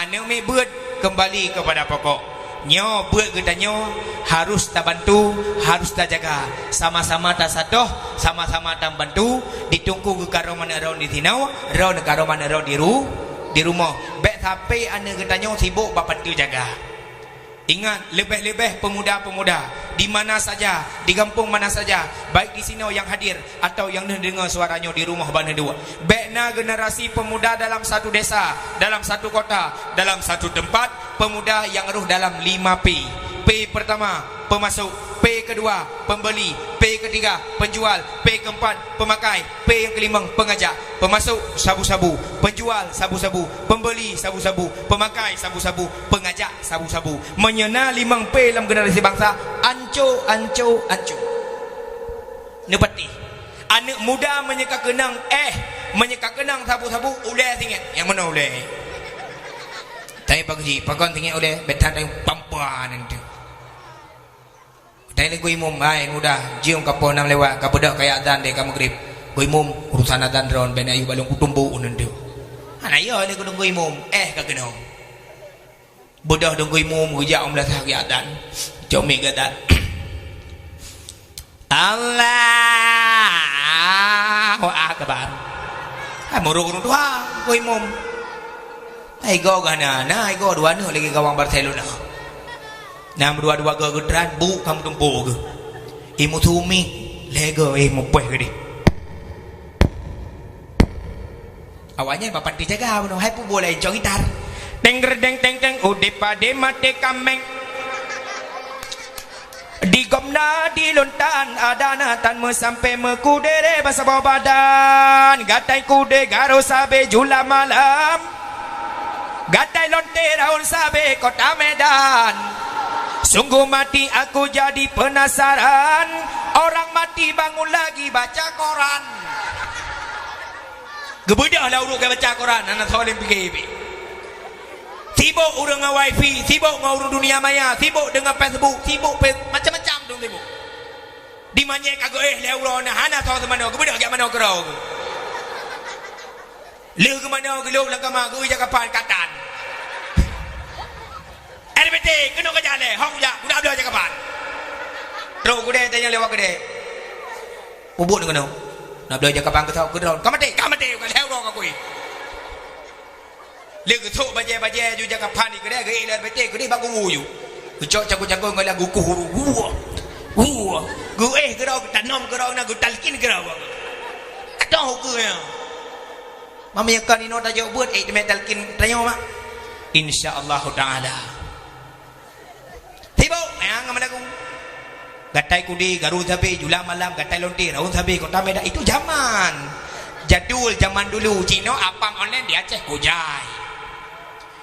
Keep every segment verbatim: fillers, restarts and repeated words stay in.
Aneuk miet beuet keumbali keupada pokok. Nyoe beuet geutanyoe harôh tabantu, harôh tajaga. Sama-sama tasatoh, sama-sama tabantu di teungku geukaroman droe di sinoe, droe neukaroman droe di ru-, di rumoh. Bék sampé aneuk geutanyoe sibok bak panteue jaga. Ingat, leubeh-leubeh peumuda-peumuda di mana saja, di gampông mana saja, baik di sinoe nyang hadir atawa nyang neudeungoe suara nyoe di rumoh bak neuduek. Bék na generasi peumuda dalam satu desa, dalam satu kota, dalam satu tempat, peumuda nyang rôh dalam lima P. P pertama, pemasok. P kedua, pembeli. P ketiga, penjual. P keempat, pemakai. P nyang kelimong, pengajak. Pemasok sabu-sabu, penjual sabu-sabu, pembeli sabu-sabu, pemakai sabu-sabu, pengajak sabu-sabu. Meunyoe na limong P lam generasi bansa, anco, anco, anco. Neupatéh. Aneuk muda meunyoe ka keunong éh, meunyoe ka keunong sabu-sabu, ulée singoh. Nyang meunoe ulée? Tapi pagi, pakon singoh ulée, bék that pampa nanti. Tanyong lé geuimum, "Hai muda, jeuem ka poh nam lewat, ka beudôh kaya azan deh ka maghrib. Geuimum, urusan azan droen, bék na yue balong kutumbok nanti." Hana yo lé geuimum, éh ka keunong. Beudôh dong geuimum, geujak u meulasah kaya azan. Cok mic geudan. Allahu Akbar. Hai muruk ureueng tuha, geuimum. Hai go geuh na, na hai go dua aneuk lagée gawang Barcelona. Nyang meudua-dua goe geutran, bu ka meutumpôk geuh. Ié meusumi, lhée goe, éh, mupoh geuh deh. Awaknyan bak panteue jaga bunoe, hai peubuet laén cok gitar. Teng gerdeng teng teng, udeb padé maté kaméng. Di gobnyan di lontan, adan tan meusampé meukudé ré bak saboh badan. Gatai kudé garoe sabé jula malam. Gatai lonte raun sabé kota Medan. Sungguh mati aku jadi penasaran, orang mati bangun lagi baca koran. Geubeudôh lah ureueng ka baca koran, hana soe lé pike pih. Sibok ureueng ngon wifi, sibok ngon ureueng dunia maya, sibok deungon Facebook, sibok pe-, macam-macam ureueng sibok. Di manyét ka geuéh lé uroe na, hana soe seumanoe, geubeudôh jak manoe keudroe. Lheueh geumanoe geulôb lam kama, geuéh jak kapan katan. R B T, keunoe keujak lé, hong jak, guna bloe jak kapan. Trok gudée tanyong lewat gudée. Peubuet keunoe. Na bloe jak kapan keu saboh keudroe. Ka maté, ka maté, ka lhée uroe ka kuéh. Lé geusok bajée-bajée ju jak kapan di keudée, geuék lé R B T, keudeh bak kubu ju. Geucok cangkôi-cangkôi ngon lagu kuhuru. Wah. Wah. Geuéh keudroe, geutanam keudroe, na geutalkin keudroe. Atau hukeu nyan. Mami akan inoe tajok buet, eh, teumé talkin tanyoe mak. Insya Allahu Ta'ala. Sibok, nyang meulagu. Gatai kudé, garoe sabé, jula malam, gatai lonte, raun sabé, kota Medan. Itu zaman. Jadul, zaman dulu. Cino apam online di Aceh, kujai.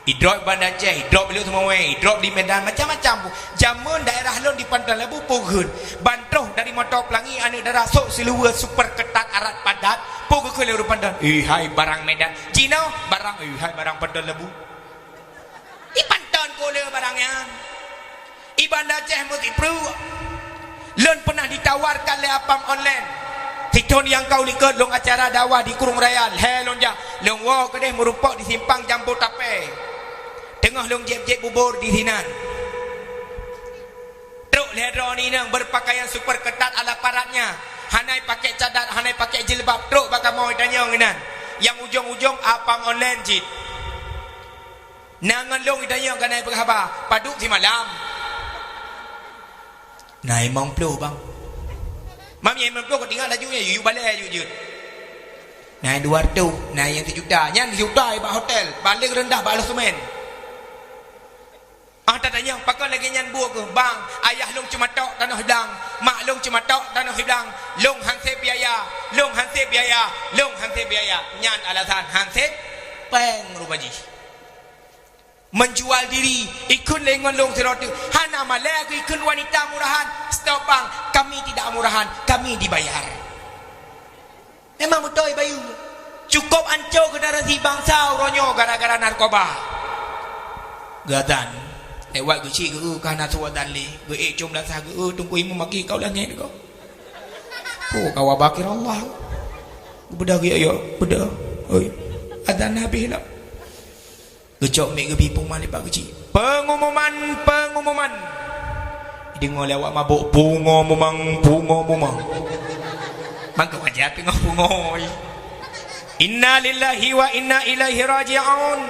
Idrop Banda Aceh, idrop Lhokseumawe, idrop di Medan, macam-macam. Jameun daerah lôn di Panton Labu, peugeuh. Ban troh dari Moto Pelangi, aneuk dara sok siluweue super ketat, arat padat, peugeuh lé ureueng Panton. Eh, hai barang Medan. Cino, barang, eh, hai barang Panton Labu. Ipanton keu lé barang nyan. I Banda Aceh meusipreuk. Lôn peunah ditawarkan lé apam online. Sithon nyang ka u likot lôn acara dakwah di Krueng Raya, lhée lôn jak. Lôn woe keudeh meurumpok di simpang Jambo Tapé. Teungoh lôn jieb-jieb bubur di sinan. Trok lhée droeneuh inong beupakaian super ketat ala paratnya. Hana pakék cadat, hana pakék jilbab, trok bak kamoe tanyong inan. Nyang ujong-ujong apam online cit. Na ngon lôn itanyong keuhai peugah haba, padub simalam? Na limong ploh, bang. Mam, nyang limong ploh ka tinggai laju nyan, yue balée laju jeuet. Na dua reutôh, na nyang sijuta. Nyan sijuta bak hotel, paléng reundah bak alah seumén. Ah, tatanyong, pakon lagée nyan buet keuh, bang? Ayah lôn ceumatok tanoh siblang, mak lôn ceumatok tanoh siblang, lôn han sép biaya, lôn han sép biaya, lôn han sép biaya. Nyan alasan han sép péng rupa jih. Menjual diri, ikheun lé ngon lôn sidroe teuk. Hana malée keu ikheun wanita murahan. Stop, bang. Kami tidak murahan. Kami dibayar. Memang beutôi, Bayu. Cukôp ancô generasi bansa uroe nyoe gara-gara narkoba. Geuadan. Lewat geuchik geu-eu ka hana suat dan lé. Geuék com lasah geu-eu teungku imum maki kau langét kau. Oh, kawa bakir Allah. Beudôh geu yo, beudôh. Oi. Adan habéh lah. Geucok mic geubi peungumuman lé Pak Geuchik. Peungumuman, peungumuman. Deungoe lé awak mabök, "Pungo mumang, pungo mumang." Mangka wajah teungoh pungo. Inna lillahi wa inna ilaihi raji'un.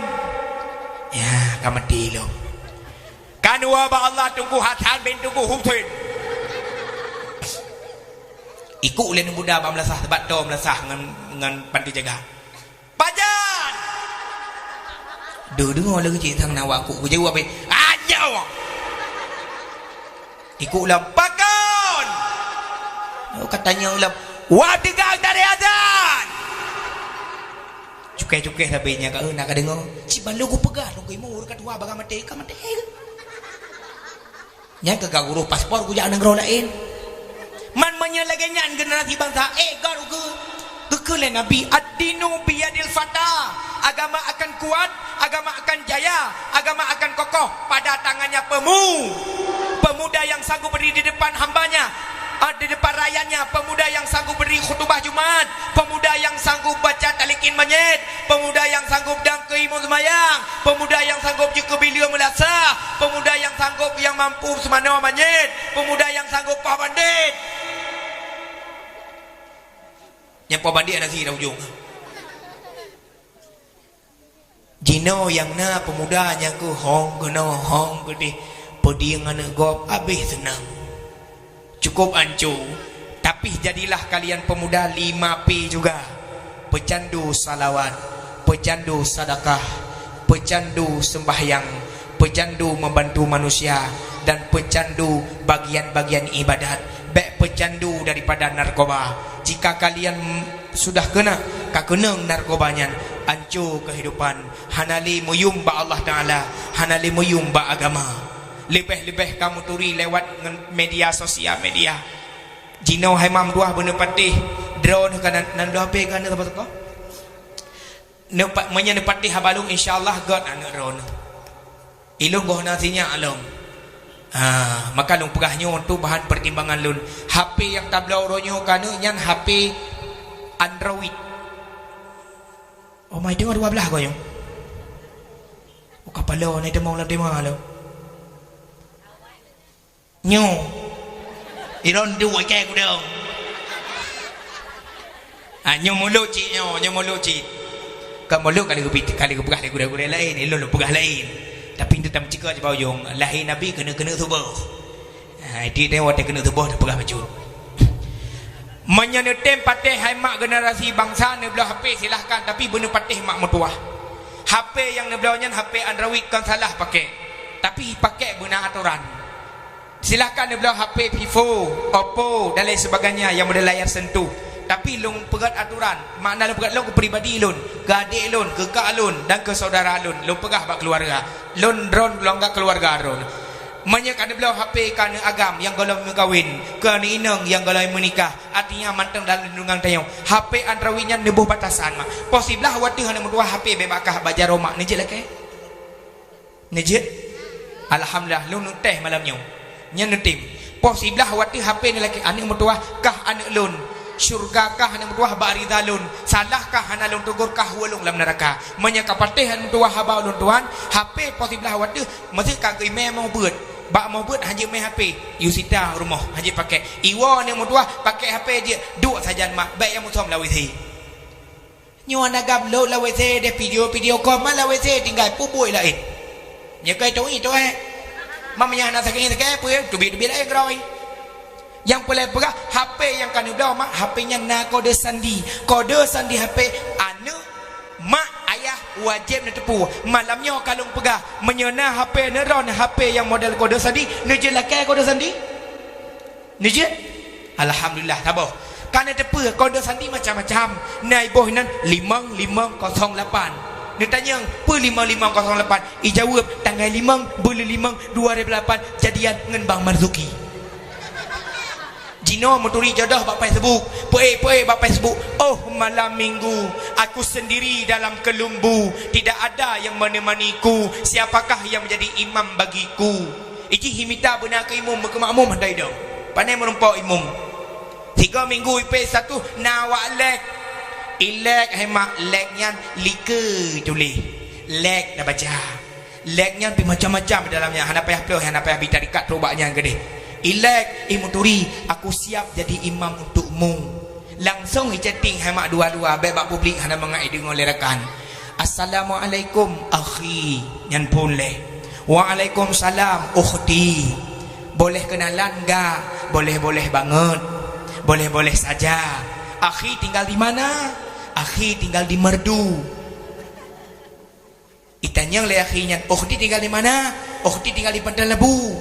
Ya, ka maté lom. Kan wa ba Allah Teungku Hasan bin Teungku Husein. Ikuk lé aneuk muda bak meulasah, bak toe meulasah ngon, ngon panti jaga. Pajan! Deuh deungoe lagée cit sang na wakuk geujaweueb, "Ayo!" Ikuk lom, "Pakon?" Oh, katanya lom, "Wa teuga dari azan!" Cukai-cukai sabe nyan ka, "Eh, na ka deungoe." Cit balo kupeugah lôn keu imum, ureuëng ka tuha bagai maté, ka maté. Nyan keu ka urôh paspor kujak nanggroe laén. Man meunyoe lagée nyan generasi bansa, eh, garu keu, geukheun lé Nabi, "Ad-dinu biyadil fata." Agama akan kuat, agama akan jaya, agama akan kokoh pada tangannya pemu-, pemuda yang sanggup berdiri di depan hambanya, ah, di depan rakyatnya, pemuda yang sanggup berdiri khutubah Jumat, pemuda yang sanggup baca talikin manyét, pemuda yang sanggup dang keu imum seumayang, pemuda yang sanggup jeuet keu bileue meulasah, pemuda yang sanggup yang mampu seumanoe manyét, pemuda yang sanggup poh bandét. Nyang poh bandét hana si ujong. Jinoe nyang na peumuda nyang keu hong keunoe hong keudeh, peudieng aneuk gob habéh seunang. Cukup anco, tapi jadilah kalian pemuda lima P juga. Pecandu salawat, pecandu sedekah, pecandu sembahyang, pecandu membantu manusia, dan pecandu bagian-bagian ibadat. Bék pecandu daripada narkoba. Jika kalian sudah kena, ka keunong narkoba nyan, anco kehidupan, hana lé meuyum bak Allah Taala, hana lé meuyum bak agama. Leubeh-leubeh ka meuturi lewat ngon media sosial media. Jinoe hai mam dua beuneuk patéh, droeneuh ka nan, nan dua P ka nan saboh-saboh. Neupa-, meunyoe neupatéh haba lôn, insya Allah gét aneuk droeneuh. Ilôn goh na sinyak lom. Ha, maka lôn peugah nyoe untuk bahan pertimbangan lôn. H P nyang tabloe uroe nyoe ka neuk nyan H P Android. Oh, mai teungoh dua belas goe nyoe. Oh, kapala na teumong lam tema lom. Nyoe. Ilôn duek ikai kudong. Ha, nyoe mulut cit nyoe, nyoe mulut cit. Kon mulut kali geubi-, kali geupeugah lé gurée-gurée laén, ilôn lôn peugah laén. Tapi nyoe tameucika cit bak ujong, lahé Nabi keuneuk-keuneuk suboh. Ha, di watée keuneuk suboh tapeugah bacut. Meunyoe neutem patéh hai mak generasi bansa neubloe H P silahkan, tapi beuneuk patéh mak meutuwah. H P nyang neubloe nyan H P Android kon salah pakék. Tapi pakék beuna atoran. Silahkan neubloe H P Vivo, Oppo, dan lain sebagainya yang model layar sentuh. Tapi lôn peugét aturan, makna lôn peugét lôn keu pribadi lôn, keu adék lôn, keu kak lôn, dan keu saudara lôn. Lôn peugah bak keuluwarga. Lôn droen lôn anggab keuluwarga droen. Meunyoe ka neubloe H P keu aneuk agam nyang gohlom meukawen, keu aneuk inong nyang gohlom meunikah, artinya mantong dalam lindungan tanyoe. H P Android nyan neuboh batasan mak. Poh siblaih watèe aneuk meutuwah H P bèk bak kah bak jaroe mak, neujeuet lakèe? Neujeuet? Alhamdulillah, lôn neutem malam nyoe. Nyan neutem. Poh siblaih watèe H P neulakèe aneuk meutuwah kah aneuk lôn. Syeuruga kah aneuk meutuwah bak ridha lôn. Salah kah hana lôn teugor kah woe lôn lam neuraka. Meunyoe ka patéh aneuk meutuwah haba ulôn tuan, H P poh siblaih watèe meuseue ka geuimè moh beuet. Bak moh beuet hanjeuet mè H P. Yue sita rumoh hanjeuet pakèk. Iwoe aneuk meutuwah pakèk H P jeuet, duek sajan mak, bèk nyang musöm lam W C. Nyoe aneuk agam lôn lam W C deh video, video call mak lam W C tinggai peubuet laén. Nyoe kai tui tu eh. Mak meunyo hana sakét-sakét peue teubiet-teubiet laén keurôi. Nyang peureulèe peugah H P nyang ka neubloe mak, H P nyan na kode sandi. Kode sandi H P aneuk, mak, ayah wajéb neuteupeue. Malam nyoe ka lôn peugah, meunyo na H P neuron, H P nyang model kode sandi, neujeuet lakèe kode sandi? Neujeuet? Alhamdulillah, saboh. Ka neuteupeue kode sandi macam-macam. Na iboh inan limong limong kosong lapan. Neutanyong, "Peue limong limong kosong lapan?" Ijaweueb, "Tanggai limong, buleuen limong, dua ribu lapan, jadian ngon Bang Marzuki." Jinoe meuturi jodoh bak Facebook. Peuék-peuék bak Facebook. "Oh, malam minggu, aku sendiri dalam keulumbu. Tidak ada yang menemaniku. Siapakah yang menjadi imam bagiku?" Ijih imita beuna keu imum, keu makmum hana idong. Pane meurumpok imum. Tiga minggu ipée status na awak lek. Ilek hai mak, lek nyan like tuléh. Lek tabaca. Lek nyan pih macam-macam di dalam nyan. Hana payah ploh, hana payah bi tarikat trok bak nyan keudeh. Ilek, imuturi, aku siap jadi imam untukmu. Langsung ichatting hai mak dua-dua, bèk bak publik hana mangat ideungoe lé rakan. "Assalamualaikum, akhi." Nyan phon lé. "Waalaikumsalam, ukhti. Boleh kenalan enggak?" "Boleh-boleh banget. Boleh-boleh saja. Akhi tinggal di mana?" "Akhi tinggal di Merdu." Itanyong lé akhi nyan, "Ukhti tinggal di mana?" "Ukhti tinggal di Pantai Labu."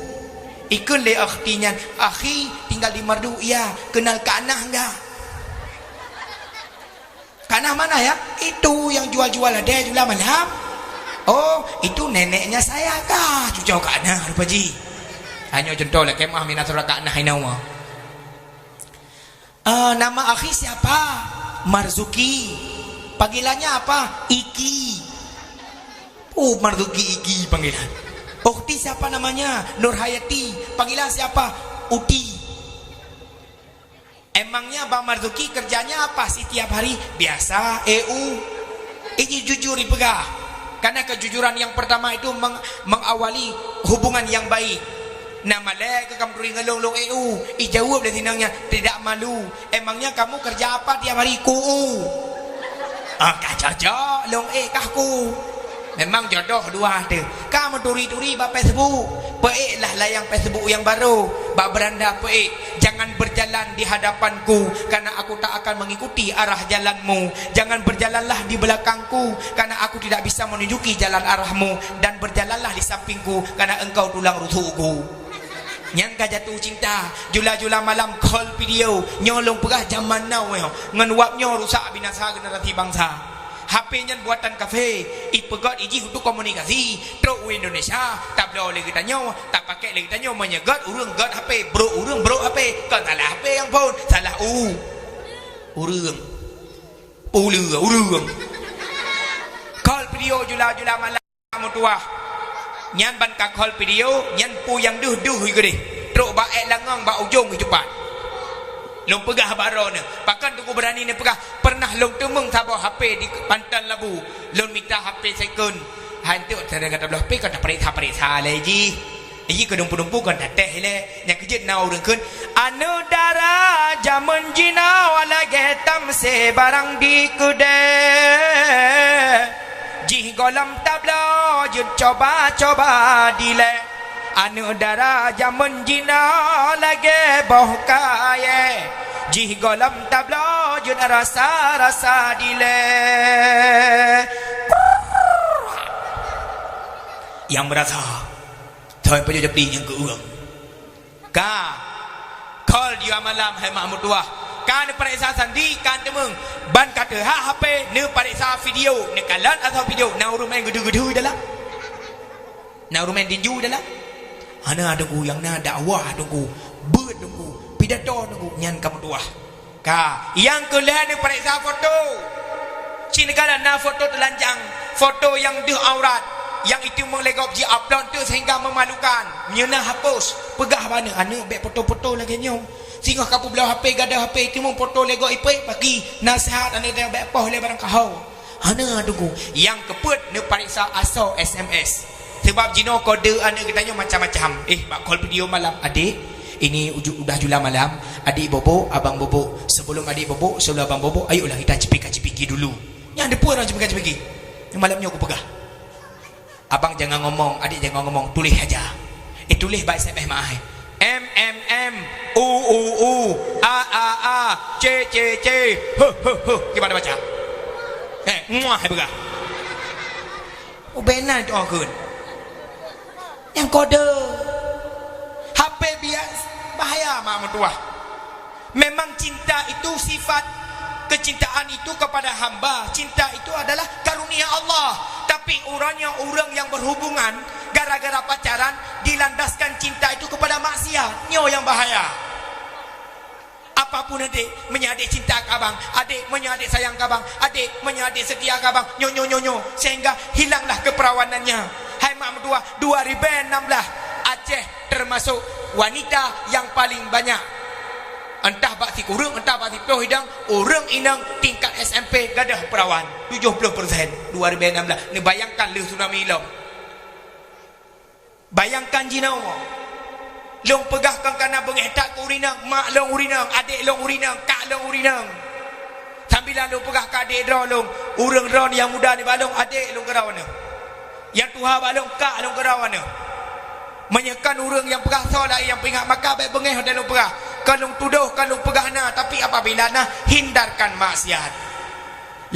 Ikheun lé ukhti nyan, "Akhi tinggal di Merdu, iya. Kenal Kak Nah enggak?" "Kak Nah mana ya?" "Itu yang jual-jual lade, jula malam." "Oh, itu neneknya saya kah?" Cuco Kak Nah rupa jih. Hanyoe contoh lah, kemah mina surat Kak Nah inoe. "Eh, nama akhi siapa?" "Marzuki." "Panggilannya apa?" "Iki." "Oh, Marzuki Iki panggilan." "Ukhti siapa namanya?" "Nurhayati." "Panggilan siapa?" "Uti." "Emangnya Bang Marzuki kerjanya apa setiap hari?" "Biasa, E U." Ini jujur ipeugah. Karena kejujuran yang pertama itu meng-, mengawali hubungan yang baik. "Na malèe keu kameuturi ngon lôn, lôn E U?" Ijaweueb lé si inong nyan, "Tidak malu." "Emangnya kamu kerja apa tiap hari?" "Ku U." "Ah, ka cocok, lôn E kah ku." Memang jodoh dua teuh. Ka meuturi-turi bak Facebook. Peuék lah layang Facebook nyang barô. Bak beuranda peuék, "Jangan berjalan di hadapanku, karena aku tak akan mengikuti arah jalanmu. Jangan berjalanlah di belakangku, karena aku tidak bisa menunjuki jalan arahmu. Dan berjalanlah di sampingku, karena engkau tulang rusukku." Nyan ka jatuh cinta. Jula-jula malam call video. Nyoe lôn peugah jaman now nyoe. Ngon wab nyoe rusak binasa generasi bangsa. H P nyan buatan kafé. Ipeugöt ijih untuk komunikasi. Trok u Indonesia, tabloe lé geutanyoe, tapakék lé geutanyoe, meunyoe göt ureuëng göt H P, brok ureuëng brok H P. Kon salah H P nyang phon, salah u-, ureuëng. Peue ureuëng. Call video jula-jula malam. Meutuah. Nyan ban ka call video, nyan peue nyang deuh-deuh keudeh. Trok bak ék langong bak ujong kehidupan. Lôn peugah bak droeneuh, pakon teungku beurani neupeugah, pernah lôn teumeung saboh H P di Panton Labu. Lôn mita H P second. Hai, enteuk saudara tabloe H P kon tapareksa-pareksa lé jih. Jih keu dumpeue-dumpeue kon tatéh lé. Nyang keujeuet na ureuëng kheun, "Aneuëk dara jameun jinoe lagée tamsé barang di keudée. Jih gohlom tabloe jeuet coba-coba dilée. Aneuëk dara jameun jinoe lagée boh kayée. Jih gohlom tabloe jeuet rasa-rasa dilée." Nyang meurasa, "Soe pajoh japli nyang keu ureuëng?" Ka. Call jua malam hai mak meutuah. Ka neupareksa sandi, ka teumeung. Ban ka teuhah H P, neupareksa video, neukalon asai video, na ureuëng main geudu-geudu dalam. Na ureuëng main tinju dalam. Hana, teungku, nyang na dakwah, teungku. Beuet, teungku. Pidato, teungku. Nyan ka meutuah. Ka, nyang keu lhée neupareksa foto. Cit neukalon na foto teulanjang, foto nyang deuh aurat, nyang iteumeung lé gob ji-upload teuk sehingga meumalukan. Meunyoe na hapus, peugah bak aneuëk, "Aneuëk, bék foto-foto lagée nyoe." Singoh ka peubloe H P, gadôh H P, iteumeung foto lé gob ipeuék paki. Naseuhat aneuëk, bék poh lé barang kaho. Hana, teungku. Nyang keupeuet neupareksa asoe S M S. Sabab jinoe kode aneuëk geutanyoe macam-macam. Eh, bak call video malam, "Adik, ini uju-, udah jula malam. Adik bobok, abang bobok. Sebelum adik bobok, sebelum abang bobok, ayolah kita cipika-cipiki dulu." Nyan dipeue ureuëng cipika-cipiki? Nyang malam nyoe kupeugah. Abang jangan ngomong, adik jangan ngomong, tuléh aja. Eh, tuléh bak S M S meu'ah. M, M, M, U, U, U, A, A, A, C, C, C, H, H, H. Kiban baca. Eh, muah, hai peugah. Ubena doa kheun. Nyang kode. H P bias bahaya mak meutuah. Memang cinta itu sifat, kecintaan itu kepada hamba. Cinta itu adalah karunia Allah. Tapi urangnya urang yang berhubungan gara-gara pacaran dilandaskan cinta itu kepada maksiat. Nyoe yang bahaya. Apapun adik, meunyoe adik cinta keu abang, adik, meunyoe adik sayang keu abang, adik, meunyoe adik setia keu abang, nyo, nyo, nyo, nyo, sehingga hilanglah keperawanannya. Hai mak meutuah, dua ribu enam belas, Aceh termasuk wanita yang paling banyak Entah bak sikureueng, entah bak siploh idang, ureueng inong tingkat S M P gadôh peurawan tujoh ploh persen, dua ribèe nam blah. Neubayangkan lheueh tsunami lom. Bayangkan jinoe, lôn peugah kon kana beungéh that keu ureueng inong, mak lôn ureueng inong, adék lôn ureueng inong, kak lôn ureueng inong. Sambilan lôn peugah keu adék droe lôn, ureueng droeneuh nyang muda nibak lôn, adék lôn keudroe nyoe. Nyang tuha bak lôn, kak lôn keudroe nyoe. Meunyoe kon ureueng nyang peugah soe laén nyang peuingat, maka bèk beungéh watèe lôn peugah. Kon lôn tudoh, kon lôn peugah na, tapi apabila na, hindarkan maksiat.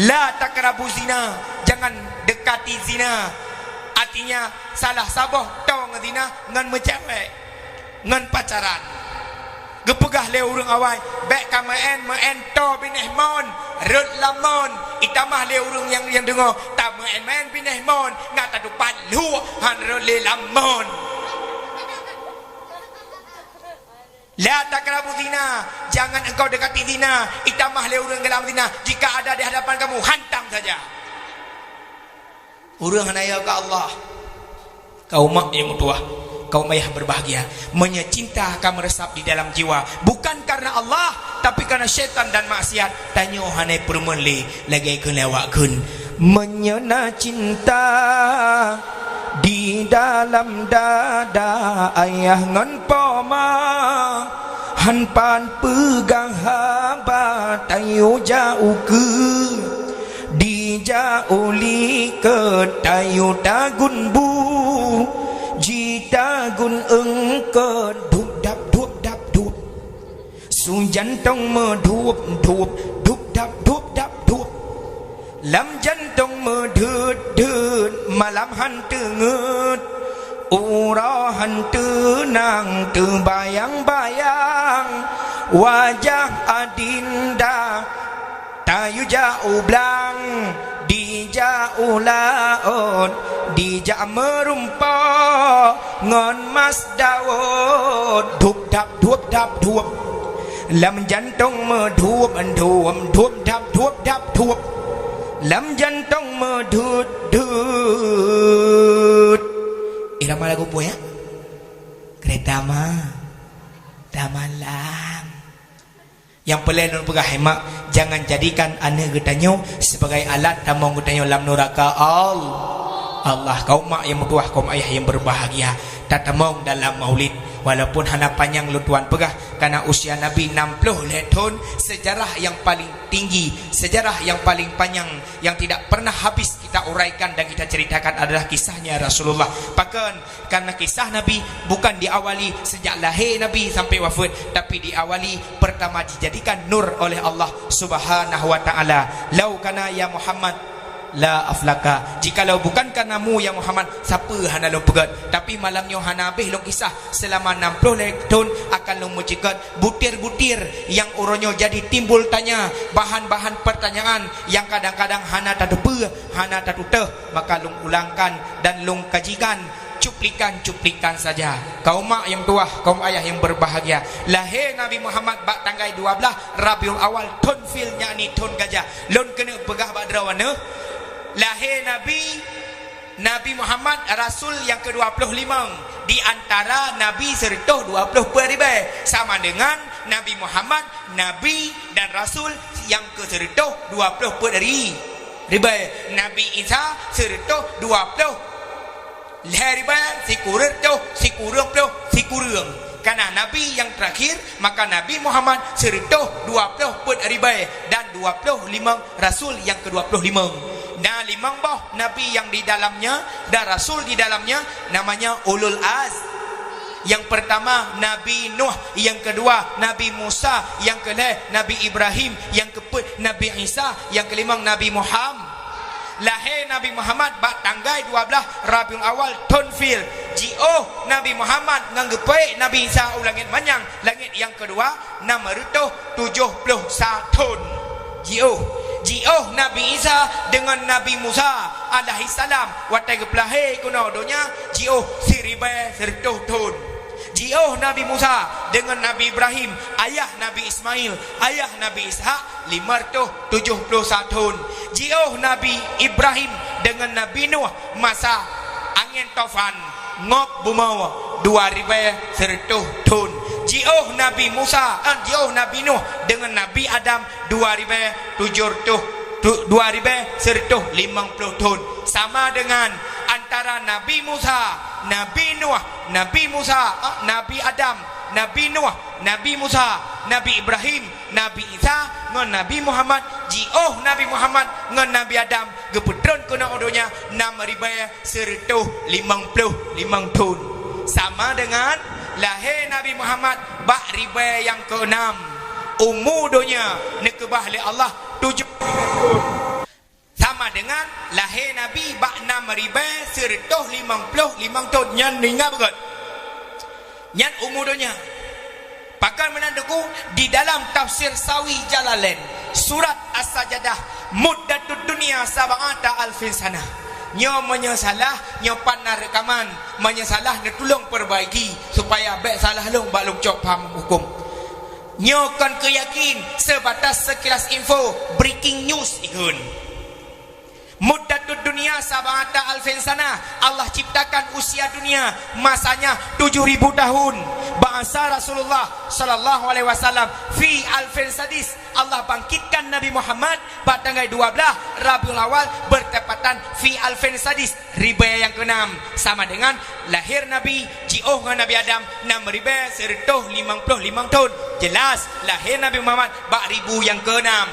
La taqrabu zina, jangan dekati zina. Artinya, salah saboh toe ngon zina ngon meucewek, ngon pacaran. Geupeugah lé ureueng awai, "Bèk ka meu'en, meu'en toe binéh mon, rhot lam mon." Itamah lé ureueng nyang, nyang deungoe, "Tameu'en-meu'en binéh mon, ngat tatupat luek han rhot lé lam mon." La taqrabu zina, jangan engkau dekati zina. Itamah lé ureueng lam zina, jika ada di hadapan kamu, hantam saja. Ureueng hana yo keu Allah. Kaum mak nyang meutuwah, kaum ayah berbahagia, meunyoe cinta ka meuresap di dalam jiwa, bukan karena Allah, tapi karena syaitan dan maksiat, tanyoe hana peurumeuen lé lagèe keu lewat kheun. Meunyoe na cinta di dalam dada ayah ngon poma, han pan peugah haba tayue jak ukeue. Dijak u likot tayue tagun bu, jitagun eungkot dup dap dup dap dup. Su jantong meudup dup, dup dap dup dap dup. Lam jantong meudeuet-deuet, malam han teungeut, uroe han teunang teubayang-bayang. Wajah adinda tayue jak u blang, dijak u laôt, dijak meureumpok ngon mas dawôt, dup dap dup dap dup. Lam jantong meudup dup, dup dap dup dap dup. Lam jantong meudeuet-deuet. Irama lagu peue, ya? Kereta ma-, tamalang. Nyang peureulèe lôn peugah, hai mak, jangan jadikan aneuk geutanyoe sebagai alat tamong geutanyoe lam nuraka Al-, Allah. Kaum mak nyang meutuwah, kaum ayah nyang berbahagia, tatamong dalam maulid. Walaupun hana panyang lôn tuan peugah, karena usia Nabi enam puluh lhèe thon, sejarah yang paling tinggi, sejarah yang paling panjang, yang tidak pernah habis kita uraikan dan kita ceritakan adalah kisahnya Rasulullah. Pakon? Karena kisah Nabi bukan diawali sejak lahé Nabi sampai wafeuet, tapi diawali pertama dijadikan nur oleh Allah Subhanahu wa Ta'ala. "Lau kana ya Muhammad la aflaka." Jikalau bukan karenamu ya Muhammad, sapeue hana lôn peugöt. Tapi malam nyoe hana habéh lôn kisah, selama enam puluh lhèe thon akan lôn meuceukeut butir-butir nyang uroe nyoe jadi timbul tanya, bahan-bahan pertanyaan nyang kadang-kadang hana tateupeue, hana tatutoh, maka lôn ulangkan dan lôn kajikan cuplikan-cuplikan saja. Kaum mak nyang tuwah, kaum ayah nyang berbahagia, lahé Nabi Muhammad bak tanggai dua blaih Rabiul Awal thon fil, yakni thon gajah. Lôn keuneuk peugah bak droeneuh, lahé Nabi, Nabi Muhammad rasul nyang keudua ploh limong di antara nabi sireutôh dua ploh peuet ribèe, sama dengan Nabi Muhammad nabi dan rasul nyang keu sireutôh dua ploh peuet ri-, ribèe, Nabi Isa sireutôh dua ploh lhèe ribèe, sikureueng reutôh, sikureueng ploh, sikureueng. Karena nabi nyang terakhir, maka Nabi Muhammad sireutôh dua ploh peuet ribèe dan dua ploh limong rasul nyang keudua ploh limong. Na limong boh nabi nyang di dalamnya dan rasul di dalamnya, namanya ulul az-, nyang pertama Nabi Nuh, nyang keudua Nabi Musa, nyang keulhèe Nabi Ibrahim, nyang keupeuet Nabi Isa, nyang keulimong Nabi Muham-, lahé Nabi Muhammad bak tanggai dua blaih Rabiul Awal thon fil. Jiôh Nabi Muhammad ngon geupeuék Nabi Isa u langét manyang, langét nyang keudua, nam reutôh tujoh ploh sa thon. Jiôh, jiôh Nabi Isa deungon Nabi Musa alaihissalam watèe geupeulahé keunoe donya, jiôh siribèe sireutôh thon. Jiôh Nabi Musa deungon Nabi Ibrahim, ayah Nabi Ismail, ayah Nabi Ishak, limong reutôh tujoh ploh sa thon. Jiôh Nabi Ibrahim deungon Nabi Nuh masa angén tofan, ngop bumoe, dua ribèe sireutôh thon. Jiôh Nabi Musa, eh, jiôh Nabi Nuh deungon Nabi Adam dua ribèe tujoh reutôh, tu-, dua ribèe sireutôh limong ploh thôn. Sama deungon antara Nabi Musa, Nabi Nuh, Nabi Musa, eh, Nabi Adam, Nabi Nuh, Nabi Musa, Nabi Ibrahim, Nabi Isa ngon Nabi Muhammad, jiôh Nabi Muhammad ngon Nabi Adam geupeutron keunoe u donya nam ribèe sireutôh limong ploh limong thôn. Sama deungon lahé Nabi Muhammad bak ribèe nyang keunam. Umu donya neukeubah lé Allah tujoh. Sama deungon lahé Nabi bak nam ribèe sireutôh limong ploh limong thôn, nyan ingat beugöt. Nyan umu donya. Pakon meunan Teungku, di dalam tafsir Sawi Jalalain, surat As-Sajadah, muddatud dunya sab'ata alfin sanah. Nyoe meunyoe salah, nyoe pat na reukaman, meunyoe salah neutulông peubaiki, supaya bèk salah lôn bak lôn cok paham hukôm. Nyoe kon keuyakin, seubatas seukilas info, breaking news ikheun. Muddatud dunya sab'ata alfin sanah, Allah ciptakan usia dunia, masanya tujoh ribu tahun. Ba'atsa Rasulullah sallallahu alaihi wasallam fi alfin sadis, Allah bangkitkan Nabi Muhammad bak tanggai dua blaih Rabiul Awal, bertepatan fi alfin sadis, ribèe nyang keunam, sama deungon lahé Nabi, jiôh ngon Nabi Adam nam ribèe sireutôh limong ploh limong thôn. Jelas, lahé Nabi Muhammad bak ribu nyang keunam.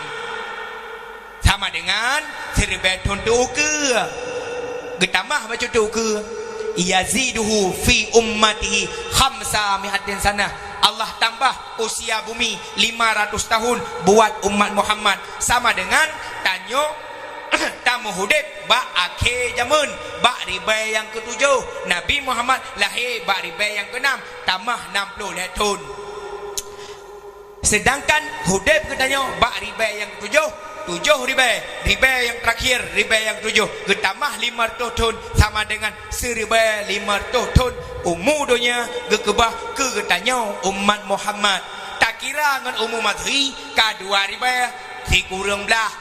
Sama deungon siribèe thôn teuukeue. Geutamah bacut teuukeue. Yaziduhu fi ummatihi khamsa mi'atin sanah. Allah tambah usia bumi lima ratus tahun buat umat Muhammad. Sama deungon tanyoe tameuhudép bak akhé jameun, bak ribèe nyang keutujoh. Nabi Muhammad lahé bak ribèe nyang keunam, tamah nam ploh lhèe thôn. Seudangkan hudép geutanyoe bak ribèe nyang tujoh, tujoh ribèe, ribèe nyang teurakhir, ribèe nyang tujoh, geutamah limong reutôh thôn, sama deungon siribèe limong reutôh thôn umu donya geukeubah keu geutanyoe umat Muhammad. Takira ngon umu Masehi ka dua ribèe sikureueng blaih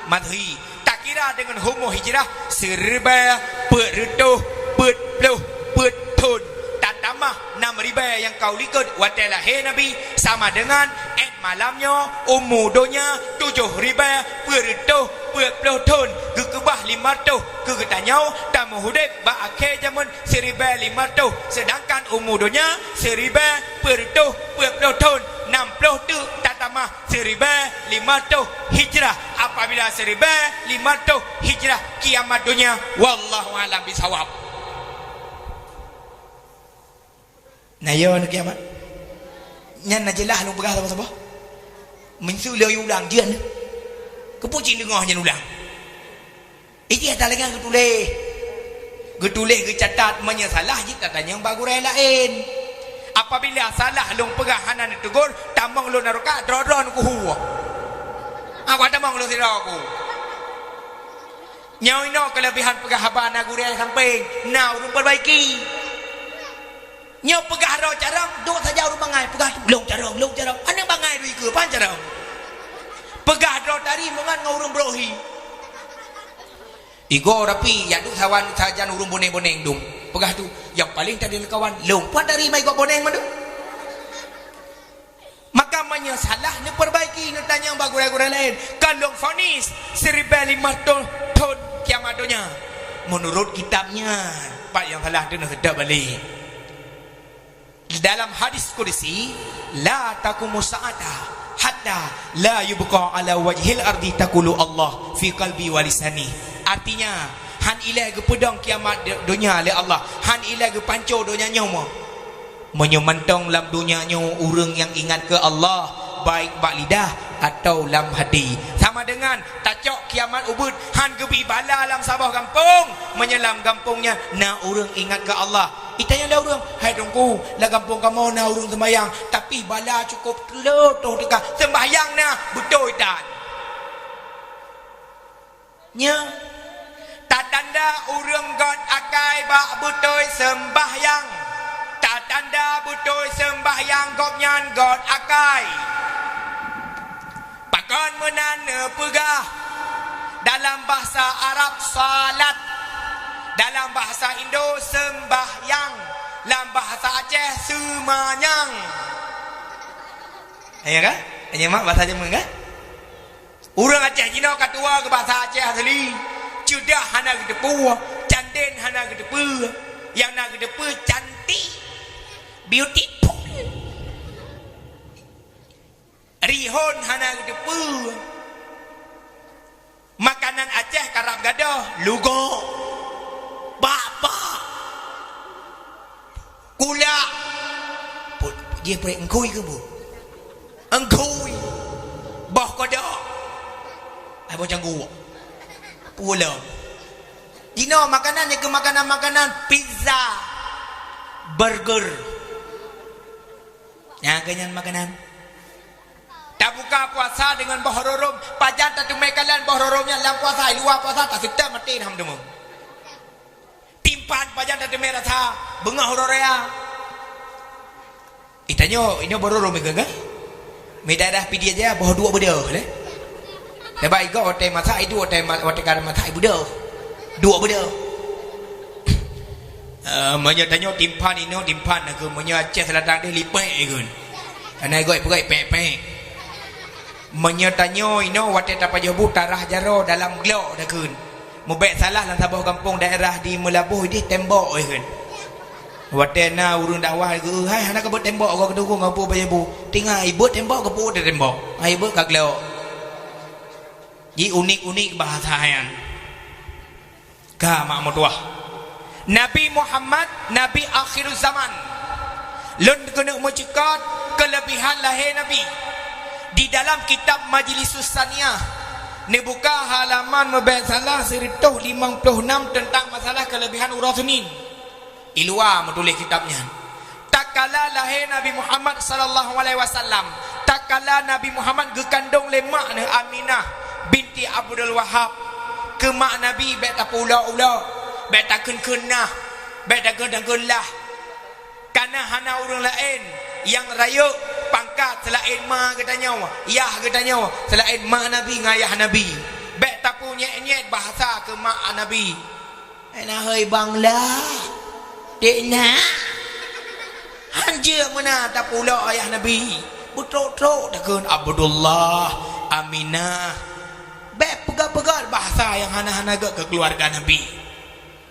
Masehi. Takira deungon umu Hijrah siribèe peuet reutôh peuet ploh peuet thôn. Tatamah nam ribèe nyang ka u likot watèe lahé Nabi, sama deungon 'et malam nyoe umu donya tujoh ribèe peuet reutôh peuet ploh thôn, geukeubah limong reutôh keu geutanyoe tameuhudép bak akhé jameun siribèe limong reutôh, seudangkan umu donya siribèe peuet reutôh peuet ploh thôn, nam ploh teuk tatamah siribèe limong reutôh Hijrah. Apabila siribèe limong reutôh Hijrah, kiamat donya, wallahu a'lam bishawab. Na yo na kiamat. Nyan na jeulaih lôn peugah saboh-saboh. Meunyoe lôn ulang jeuet. Keupeue cit leungoh nyan ulang? Ijih ata lagèe geutuléh. Geutuléh geucatat, meunyoe salah jih tatanyong bak gurèe laén. Apabila salah lôn peugah hana neuteugor, tamong lôn arokat, droe-droe neukuhu. Aku tamong lôn sidroe ku. Nyoe inoe keuleubihan peugah haba na gurèe sampéng, na ureueng peubaiki. Nyoe peugah droe carông, duek saja ureueng bangai, peugah tu, "Lôn carông, lôn carông." Aneuk bangai dua ikeue, pan carông. Peugah droe tari meungan ngon ureueng brohi. Igoe rapi, jak duek sawan sajan ureueng boneng-boneng dum. Peugah tu, nyang paleng tadi leukawan, lôn pan tari mai gob boneng mandum. Maka meunyoe salah, neupeubaiki, neutanyong bak gurèe-gurèe laén. Ka lôn vonis siribèe limong reutôh thôn kiamat donya. Meunurot kitab nyan, pat nyang salah tu neuseutôt balek. Dalam hadis kudusi, "La taqumu sa'ata hatta la yubqa ala wajhil ardi taqulu Allah fi qalbi wa lisani." Artinya, han ilèe geupeudong kiamat do-, donya lé Allah, han ilèe geupanco donya nyoe. Meunyoe mantong lam donya nyoe ureueng nyang ingat keu Allah, baik bak lidah atawa lam hati, sama deungon tacok kiamat ubit, han geubri bala lam saboh gampông, meunyoe lam gampông nyan na ureueng ingat keu Allah. Itanyong lé ureueng, "Hai Teungku, lam gampông kamoe na ureueng seumbahyang, tapi bala cukôp le toh teuka, seumbahyang na beutôi that." Nyoe tatanda ureueng göt akai bak beutôi seumbahyang. Tatanda beutôi seumbahyang gobnyan göt akai. Pakon meunan neupeugah dalam bahasa Arab salat, dalam bahasa Indo seumbahyang, lam bahasa Aceh seumanyang. Ya kan? Nyan mak bahasa jameun kan? Ureuëng Aceh jinoe ka tuwoe keu bahasa Aceh asli. Ceudah hana geuteupeue, candén hana geuteupeue. Nyang na geuteupeue cantik, beautiful. Rihon hana geuteupeue. Makanan Aceh karab gadôh, lugok, bak-bak, kulak. Pu-, jih peuet engkui keu bu? Engkui. Boh kodok. Ai boh cangguek. Pulo. Jinoe makanan nyang keu makanan-makanan pizza, burger. Nyang keu nyan makanan. Tabuka puasa deungon boh rorôm, pajan tateumé kalon boh rorôm nyan lam puasa, i luwa puasa taseutôt maté na meuteumé. Timphan pajan tateumé rasa, beungoh uroe raya. Itanyoe, inoe boh rorôm ikeu kan? Mi daerah Pidie Jaya boh duek beudôh lé. Leubeh igoe watèe masak, iduek watèe ma-, watèe ka masak ibeudôh. Duek beudôh. Eh, meunyoe tanyoe timphan inoe, timphan na keuh, meunyoe Aceh Selatan deh lipék ikeu. Karena igoe ipeugah pek-pek. Meunyoe tanyoe inoe watèe tapajoh bu tarah jaroe dalam glok takheun. Meubèk salah lam saboh gampông daerah di Meulaboh ideh tembok ikheun. Watèe na ureuëng dakwah geukheun, "Hai, hana ka beuet tembok, ka geutunggu ngon peue pajoh bu." Tingai, "Beuet tembok, keupeue tembok? Hai, beuet ka glok." Ji unik-unik bahasa nyan. Ka mak meutuwah. Nabi Muhammad, Nabi akhiruz zaman. Lôn keuneuk meucukot keuleubihan lahé Nabi. Di dalam kitab Majlisus Saniyah, neubuka halaman meubèk salah sireutôh limong ploh nam teuntang masalah keuleubihan uroe Seunin. I luwa meutuléh kitab nyan. Takala lahé Nabi Muhammad sallallahu alaihi wasallam, takala Nabi Muhammad geukandong lé mak neuh Aminah binti Abdul Wahab. Keu mak Nabi bèk tapeulok-ulok, bèk takheun-kheun nah, bèk takheun-takheun lah. Kana hana ureuëng laén nyang rayeuk pangkat seulaén ma geutanyoe, yah geutanyoe, seulaén mak Nabi ngon ayah Nabi. Bèk tapeunyét-nyét bahasa keu mak Nabi. Hai na hôi bang lah. Dek na. Hanjeuet meunan tapeulok ayah Nabi. Beutrok-trok takheun Abdullah, Aminah. Bèk peugah-peugah bahasa nyang hana-hana gèt keu keuluwarga Nabi.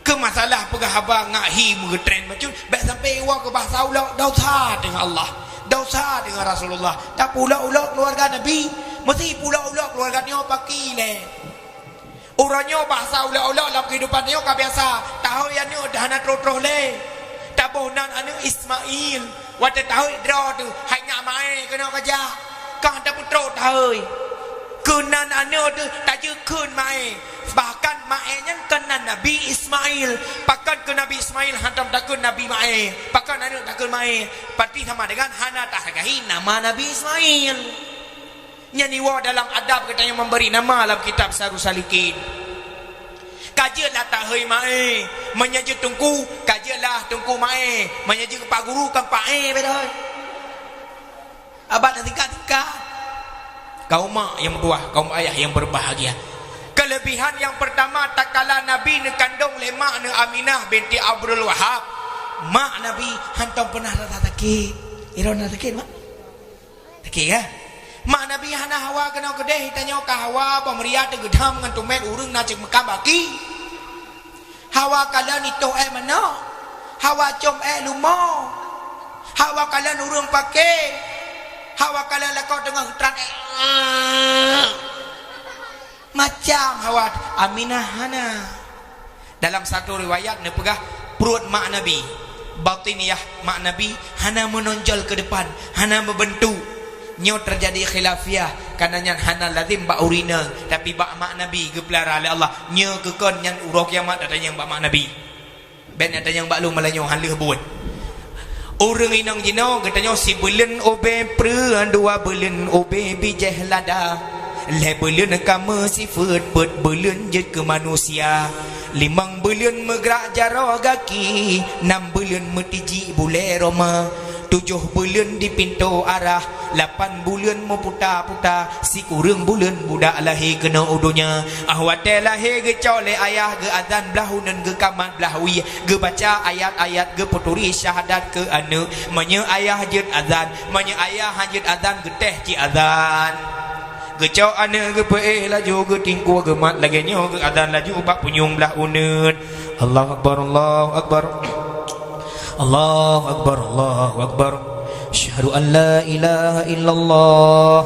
Keu masalah peugah haba ngak hi meugeutren bacut, bèk sampai iwoe keu bahasa ulok, dosa deungon Allah, dosa deungon Rasulullah. Tapeulok-ulok keuluwarga Nabi, meusti peulok-ulok keuluwarga nyoe paki lé. Uroe nyoe bahasa ulok-ulok lam keuhidupan nyoe ka biasa. Tahôi aneuk dah hana troh-troh lé. Taboh nan aneuk Ismail. Watèe tahôi droe teuh, hai nyak maé keunoe ka jak. Kah tapeutrok tahôi. Keunan aneuk teuh tajeuet kheun maé. Bahkan maé nyan keunan Nabi Ismail. Pakon keu Nabi Ismail hantom takheun Nabi maé. Pakon aneuk takheun maé. Berarti sama dengan hana tahargai nama Nabi Ismail. Nyan iwoe dalam adab geutanyoe memberi nama lam kitab Sairus Salikin. Ka jeuet lah tahôi maé, meunyoe jeuet teungku, ka jeuet lah teungku maé, meunyoe jeuet keu pak guru kan pak é beda. Abad tingkat-tingkat. Kaum mak nyang meutuwah, kaum ayah nyang berbahagia. Kelebihan yang pertama, tatkala Nabi neukandong lé mak neuh Aminah binti Abdul Wahab, mak Nabi hantom peunah rasa sakét. Droeneuh sakét, mak? Sakét, ya? Mak Nabi hana hawa keunoe keudeh, tanyoe ka hawa, boh meuria teugeudam ngon tumét ureuëng na ceumeukam baki. Hawa kalon itoh éh manok, hawa com éh lumo, hawa kalon ureuëng paké, hawa kalon lakoe teungoh geutran éh. Macam hawa Aminah hana. Dalam satu riwayat neupeugah pruet mak Nabi, batiniyah mak Nabi hana meunonjol keu depan, hana meubeuntuk. Nyoe teujadi khilafiah, kareuna nyan hana lazim bak ureuëng inong, tapi bak mak Nabi geupeulara lé Allah. Nyoe keu kon nyan uroe kiamat tatanyong bak mak Nabi. Bèk neutanyong bak lôn malam nyoe, han lheueh buet. Ureuëng inong jinoe geutanyoe sibuleuen ubé preueng, dua buleuen ubé bijéh lada. Lhèe buleuen ka meusifeuet, peuet buleuen jeuet keu manusia. Limong buleuen meugrak jaroe gaki, nam buleuen meutiji bulèe roma. Tujoh buleuen di pintoe arah, lapan buleuen meuputa-puta, sikureueng buleuen budak lahé keunoe u donya. Ah, watée lahé geucok lé ayah, geuazan blah uneuen, geukamat blah wie, geubaca ayat-ayat, geupeuturi syahadat keu aneuëk. Meunyoe ayah jeuet azan, meunyoe ayah han jeuet azan, geutéh cit azan. Geucok aneuëk geupeuéh laju, geutingkue geumat lagée nyoe, geuazan laju bak punyueng blah uneuen. Allahu Akbar, Allahu Akbar. Allahu Akbar, Allahu Akbar. Asyhadu an la ilaha illallah.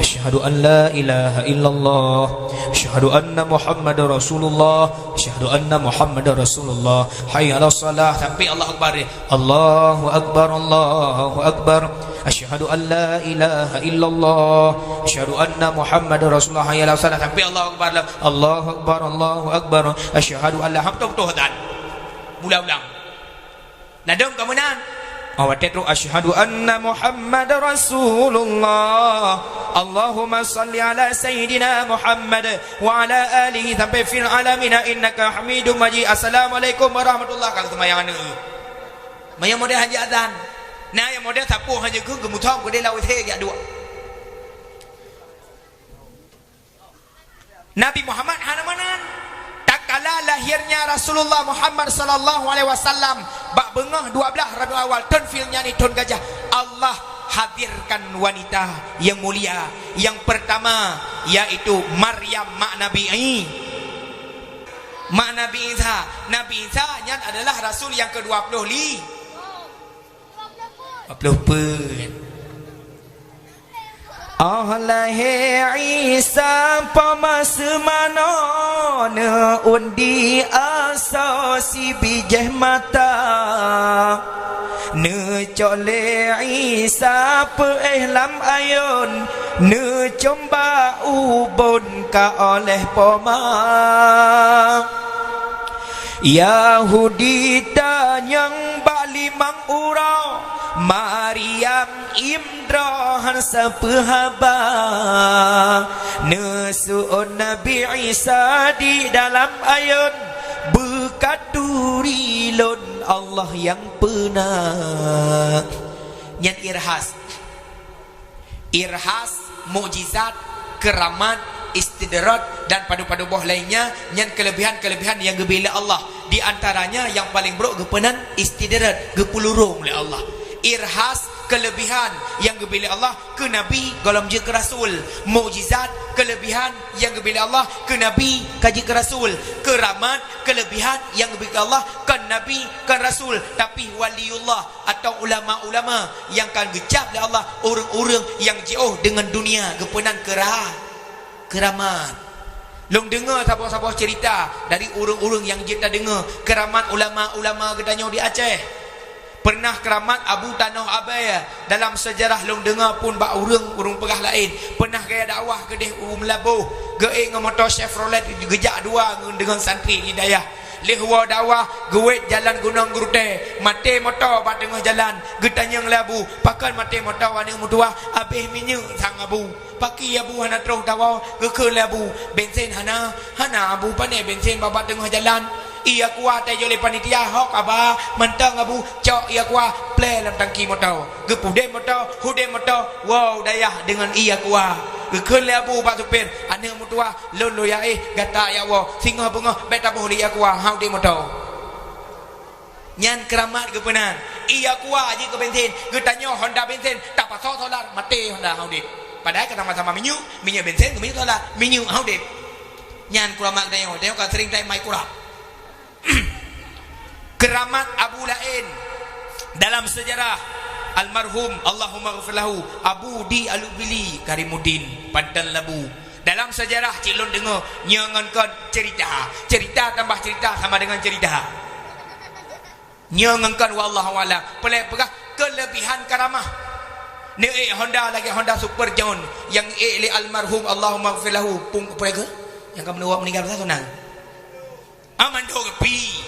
Asyhadu an la ilaha illallah. Asyhadu anna Muhammadar Rasulullah. Asyhadu anna Muhammadar Rasulullah. Hayya 'alas shalah. Sampai Allahu Akbar. Allahu Akbar, Allahu Akbar. Asyhadu an la ilaha illallah. Asyhadu anna Muhammadar Rasulullah. Hayya 'alas shalah. Sampai Allahu Akbar. Allahu Akbar, Allahu Akbar. Asyhadu an la, ha, beutôi-beutôi azan. Ulang-ulang. Ladôm ka meunan. Oh, watée trok, "Asyhadu anna Muhammadar Rasulullah. Allahumma shalli ala sayyidina Muhammad wa ala alihi sampai fil alamina innaka Hamidum Majid. Assalamualaikum warahmatullah." Ka geuseumayang aneuëk. Meunyoe model han jeuet azan. Na nyang model sapeue han jeuet keu geumutong keudeh lawét he jak duek. Nabi Muhammad hana meunan. Tatkala lahirnya Rasulullah Muhammad sallallahu alaihi wasallam bak beungoh dua belas Rabiul Awal, thon fil nyan thon gajah, Allah hadirkan wanita yang mulia. Yang pertama, yaitu Maryam, mak Nabi I-, mak Nabi Isa. Nabi Isa nyan adalah rasul yang kedua puluh li-, dua puluh peuet. Oh, lahé Isa poma seumanoe, neu'un di asoe sibijéh mata. Neucok lé Isa peuéh lam ayôn, neucom bak ubon ka óh lheueh poma. Yahudi tanyong bak limong uroe, Maryam im droe han sapeue haba. Neusu'on Nabi Isa di dalam ayôn, beukaturi lôn Allah nyang peuna. Nyan irhas. Irhas, mukjizat, keramat, istidraj, dan padub-padub boh lainnya, nyan keulebihan-keulebihan nyang geubri lé Allah. Di antaranya nyang paleng brok geupeunan istidraj, geupeulurong lé Allah. Irhas, keulebihan nyang geubri lé Allah keu nabi gohlom jeuet keu rasul. Mukjizat, keulebihan nyang geubri lé Allah keu nabi ka jeuet keu rasul. Keuramat, keulebihan nyang geubri lé Allah kon nabi, kon rasul, tapi waliullah atau ulama-ulama nyang ka geucab lé Allah, ureuëng-ureuëng nyang jiôh deungon dunia geupeunan keura-, keuramat. Lôn deungoe saboh-saboh cerita dari ureuëng-ureuëng nyang jeuet tadeungoe keuramat ulama-ulama geutanyoe di Aceh. Pernah keuramat Abu Tanoh Abée, dalam seujarah lôn deungoe pun bak ureuëng, ureuëng peugah laén. Pernah gaya dakwah keudeh u Meulaboh, geuék ngon moto Chevrolet, geujak dua ngon deungon santri di dayah. Lheueh woe dakwah, geuwét jalan Gunong Geurutée, maté moto bak teungoh jalan, geutanyong lé Abu, "Pakon maté moto, aneuëk meutuwah?" "Abéh minyeuk sang, Abu." "Pakri Abu hana troh dawoe?" Geukheun lé Abu, "Bensen hana." "Hana, Abu, pané bensen bak, bak teungoh jalan?" "Ié Aqua tajok lé panitia." "Hok, Aba." "Mantong, Abu." Cok ié Aqua, plé lam tangki moto. Geupudeb moto, hudeb moto, woe u dayah deungon ié Aqua. Geukheun lé Abu bak supir, "Aneuëk meutuwah, lôn loya éh, gata jak woe. Singoh beungoh bék taboh lé ié Aqua, han udeb moto." Nyan keuramat geupeunan. Ié Aqua jeuet keu bensen, geutanyong honda bensen, tapasoe solar, maté honda, han udeb. Padahai ka sama-sama minyeuk, minyeuk bensen keu minyeuk solar, minyeuk, han udeb. Nyan keuramat geutanyoe, tanyoe ka sering tai mai kurab. Keuramat Abu laén dalam seujarah, almarhum, Allahumma ghfir lahu, Abu Di Alubili Karimuddin, Panton Labu. Dalam seujarah cit lôn deungoe, nyoe ngon kon cerita. Cerita tambah cerita sama dengan cerita. Nyoe ngon kon wallahu a'lam. Peulée peugah keulebihan karamah. Neuék honda lagée honda Super John nyang ék lé almarhum, Allahumma ghfir lahu, pung peue keuh? Nyang ka meuninggai, meuninggai, peue sonang? Ah, mandum geupi.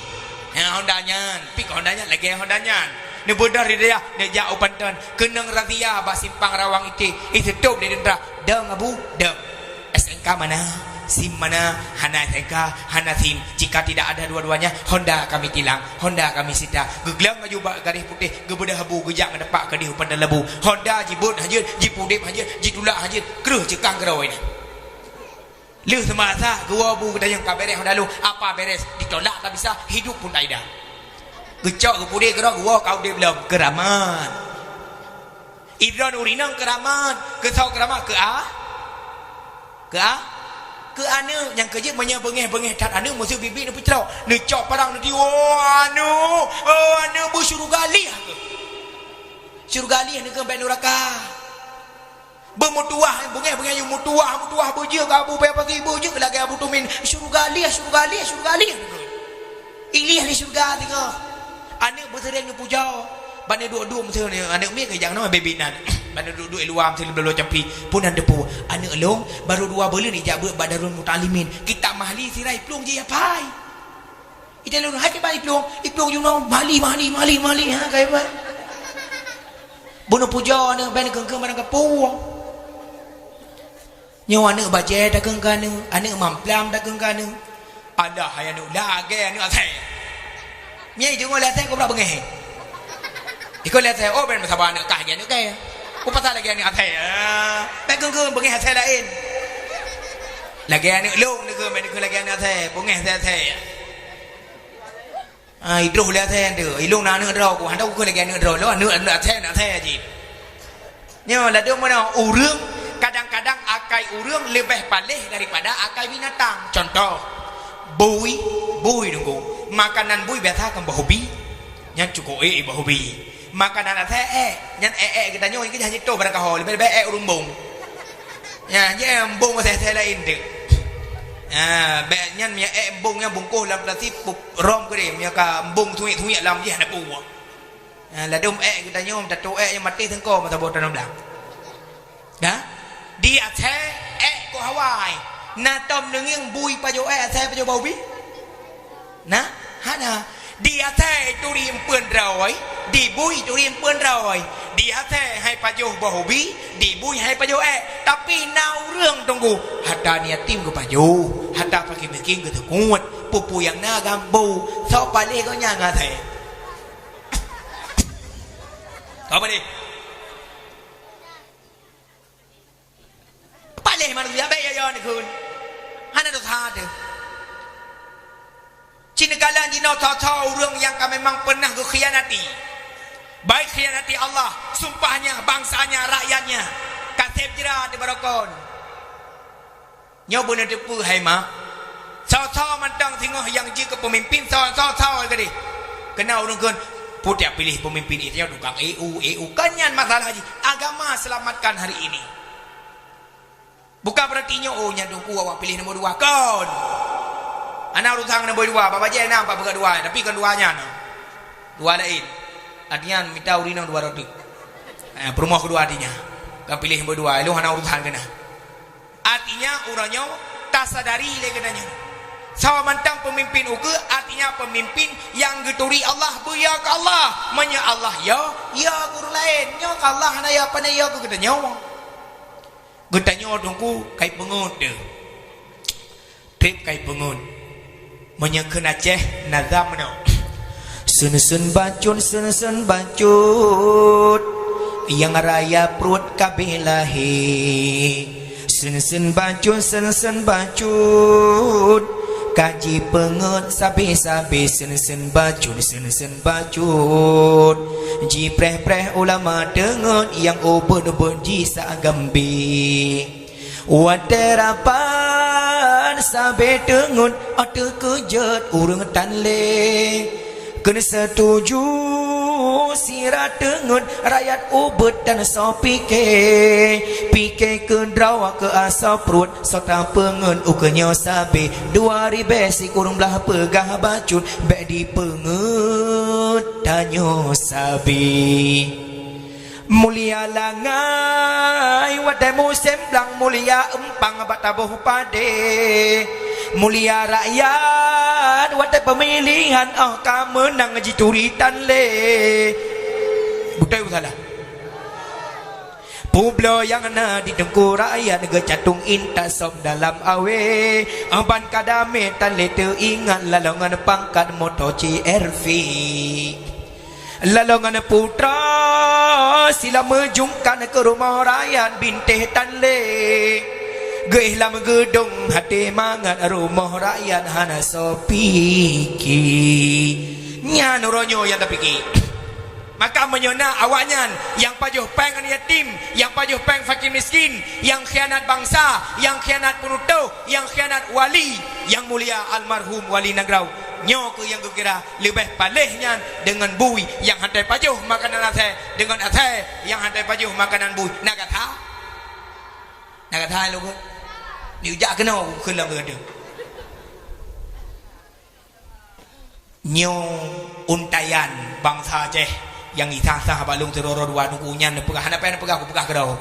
Nyan honda nyan, pi keu honda nyan, lagée honda nyan. Neubeudôh di dayah, neujak u Panton. Keunong razia bak simpang Rawang Iték, iseutôb lé teuntra. Dong, Abu, dong. S N K mana? Sim mana? Hana S M K, hana sim. Jika tidak ada dua-duanya, Honda kami tilang, Honda kami sita. Geugleueng laju bak garéh putéh, geubeudôh abu, geujak ngon tapak keudéh u Pandan Labu. Honda jibeuet hanjeuet, jipudeb hanjeuet, jitulak hanjeuet, kreueh ceukang keudroe nyan. Lheueh seumasa geuwoe bu geutanyong ka beres Honda lôn, apa beres? Ditolak tak bisa, hidup pun tak ada. Geucok geupudeb keudroe, geuwoe ka udeb lom, keuramat. Idroe ureueng inong keuramat, keusoe keuramat, keu a? Keu a? Keu aneuk nyang keu jeuet meunyoe beungéh-beungéh that aneuk meuseu bibi neupeucrok, neucok parang neutiwoe, "Oh aneuk, oh aneuk, beusyeuruga lieh keuh." Syeuruga lieh neukeuh bèk neuraka. Beumeutuwah, beungéh-beungéh yue meutuwah, meutuwah beujeuet keu Abu Bakar Siddiq, beujeuet lagèe Abu Tumin. Syeuruga lieh, syeuruga lieh, syeuruga lieh neukeuh. Ilih di syeuruga singoh. Aneuk beuseureng neupujoe. Ban neuduek-duek meuseu aneuk miet keu jak nyoe baby nan. Ban neuduek-duek i luwa meuseu lôn bloe campi. Peue nan teupeu? Aneuk lôn barô dua buleuen ijak beuet bak Darul Muta'allimin. Kitab Mahli sira iplueng jih apai. Ita lôn hana bak iplueng, iplueng jinoe Mahli, Mahli, Mahli, Mahli, ha, kai bak. Bunoe pujoe aneuk ban keu-keu barang kapeue. Nyoe aneuk bajèe takheun keu aneuk, aneuk mamplam takheun keu aneuk. Alah, hai aneuk, lagèe aneuk asèe. Nyan jeuet lé asèe kobra beungéh. Ikot lé asèe, oh, ben meusaban aneuk kah lagèe aneuk kèe. Oh, pasal lagèe aneuk asèe. Ah, bèk keu-keu beungéh asèe laén. Lagèe aneuk lôn neukheun, bèk neukheun lagèe aneuk asèe, beungéh asèe-asèe. Ah, idroh lé asèe tu. Ilôn na aneuk droe ku, hana ku lagèe aneuk droe lôn, aneuk, aneuk asèe, aneuk asèe jih. Nyoe ladôm meunoe, ureueng, kadang-kadang akai ureueng leubeh paléh daripada akai binatang. Contoh, bui, bui Teungku. Makanan bui biasa kan bahubi. Nyan cukôp ék bahubi. Makanan asèe ék, nyan ék-ék geutanyoe, nyang keu jah jitoh barangkaho, leubeh-leubeh ék ureueng embong. Nyan, nyan embong asèe-asèe laén teuk. Ah, bèk nyan meunyo ék embong nyan bungkôh lam plastik, pup, rhom keudéh, meunyo ka embong suwék-suwék lam jih hana peue. Ah, ladôm ék geutanyoe, tato ék nyang maté seungko masa boh tanoh blang. Dah? Di asèe ék kok hawa ai. Na tom neungieng bui pajoh ék, asèe pajoh bahubi? Na? Hana. Di asèe turi empeuen droe, di bui turi empeuen droe. Di asèe hai pajoh bahubi, di bui hai pajoh ék. Tapi na ureueng Teungku, hareuta aneuk yatim geupajoh, hareuta fakir miskin geuseukuet, peue-peue nyang na geuambu, soe paléh gobnyan ngon asèe. Soe paléh? Paléh manusia, bèk yo-yo neukheun. Hana desya teuh. Cit neukalon jinoe tho-tho ureueng nyang ka memang peunah geukhianati. Baik khianati Allah, sumpahnya, bangsanya, rakyatnya. Ka sép jra di barokon. Nyoe beuneuteupeu hai mak. Soe-soe mantong singoh nyang jeuet keu peumimpin, soe-soe keudéh. Keunan ureueng kheun, "Peue tajak piléh peumimpin, eh, nyoe tukang E U, E U." Kon nyan masalah jih. Agama selamatkan hari ini. Bukan berarti nyoe, "Oh, nyan Teungku awak piléh nomor dua." Kon. Hana urusan nomor dua, bak bajèe na bak peugah dua, tapi kon dua nyan. Dua laén. Artinya mita ureueng inong dua droe teuk. Eh, peurumoh keudua artinya. Kon piléh nomor dua, ilôn hana urusan keunan. Artinya, uroe nyoe tasadari lé geutanyoe. Soe mantong peumimpin ukeue, artinya peumimpin nyang geuturi Allah, beuyo keu Allah. Meunyoe Allah yo, yo keu ureueng laén. Nyoe keu Allah hana yo, pane yo keu geutanyoe. Geutanyoe Teungku kai peungeut deuh. Trép kai peungeut. Meunyoe kheun Aceh, nazam meunoe. Seun-seun bacut, seun-seun bacut, nyang raya pruet ka abéh lahé. Seun-seun bacut, seun-seun bacut, ka jipeungeut sabé-sabé. Seun-seun bacut, seun-seun bacut, jipreh-preh ulama teungeut, nyang ubeuet-ubeuet jih sa gambé. Watèe rapat sabé teungeut, 'oh teukeujot ureueng tan lé. Kheun seutuju sira teungeut, rakyat ubeuet tan soe pike. Pike keudroe keu asoe pruet, soe tapeungeut ukeue nyoe sabé. Dua ribèe sikureueng blah peugah bacut, bèk dipeungeut tanyoe sabé. Mulia langai watèe musém blang, mulia eumpang bak taboh padé. Mulia rakyat watèe peumilihan, 'oh ka meunang jituri tan lé. Beutôi peue salah? Peubloe nyang na di teungku rakyat geucatong intat sôb dalam awé. Ban ka damé tan lé teuingat laloe ngon pangkat moto C R V. Laloe ngon putra sila meujungkan keu rumoh rakyat bintéh tan lé. Geuéh lam geudong até mangat rumoh rakyat hana soe pike. Nyan uroe nyoe nyang tapike. Maka meunyoe na awaknyan nyang pajoh péng aneuk yatim, nyang pajoh péng fakir miskin, nyang khianat bansa, nyang khianat peunutôh, nyang khianat wali nyang mulia almarhum Wali Nanggroe, nyoe keuh nyang geukira leubeh paléh nyan deungon bui nyang hana pajoh makanan asèe, deungon asèe nyang hana pajoh makanan bui. Na gata? Na gata lôn kheun? Neujak keunoe keu lôn keu gata. Nyoe untaian bansa Aceh nyang isah-sah bak lôn sidroe dua nuku nyan neupeugah, hana payah neupeugah, kupeugah keudroe.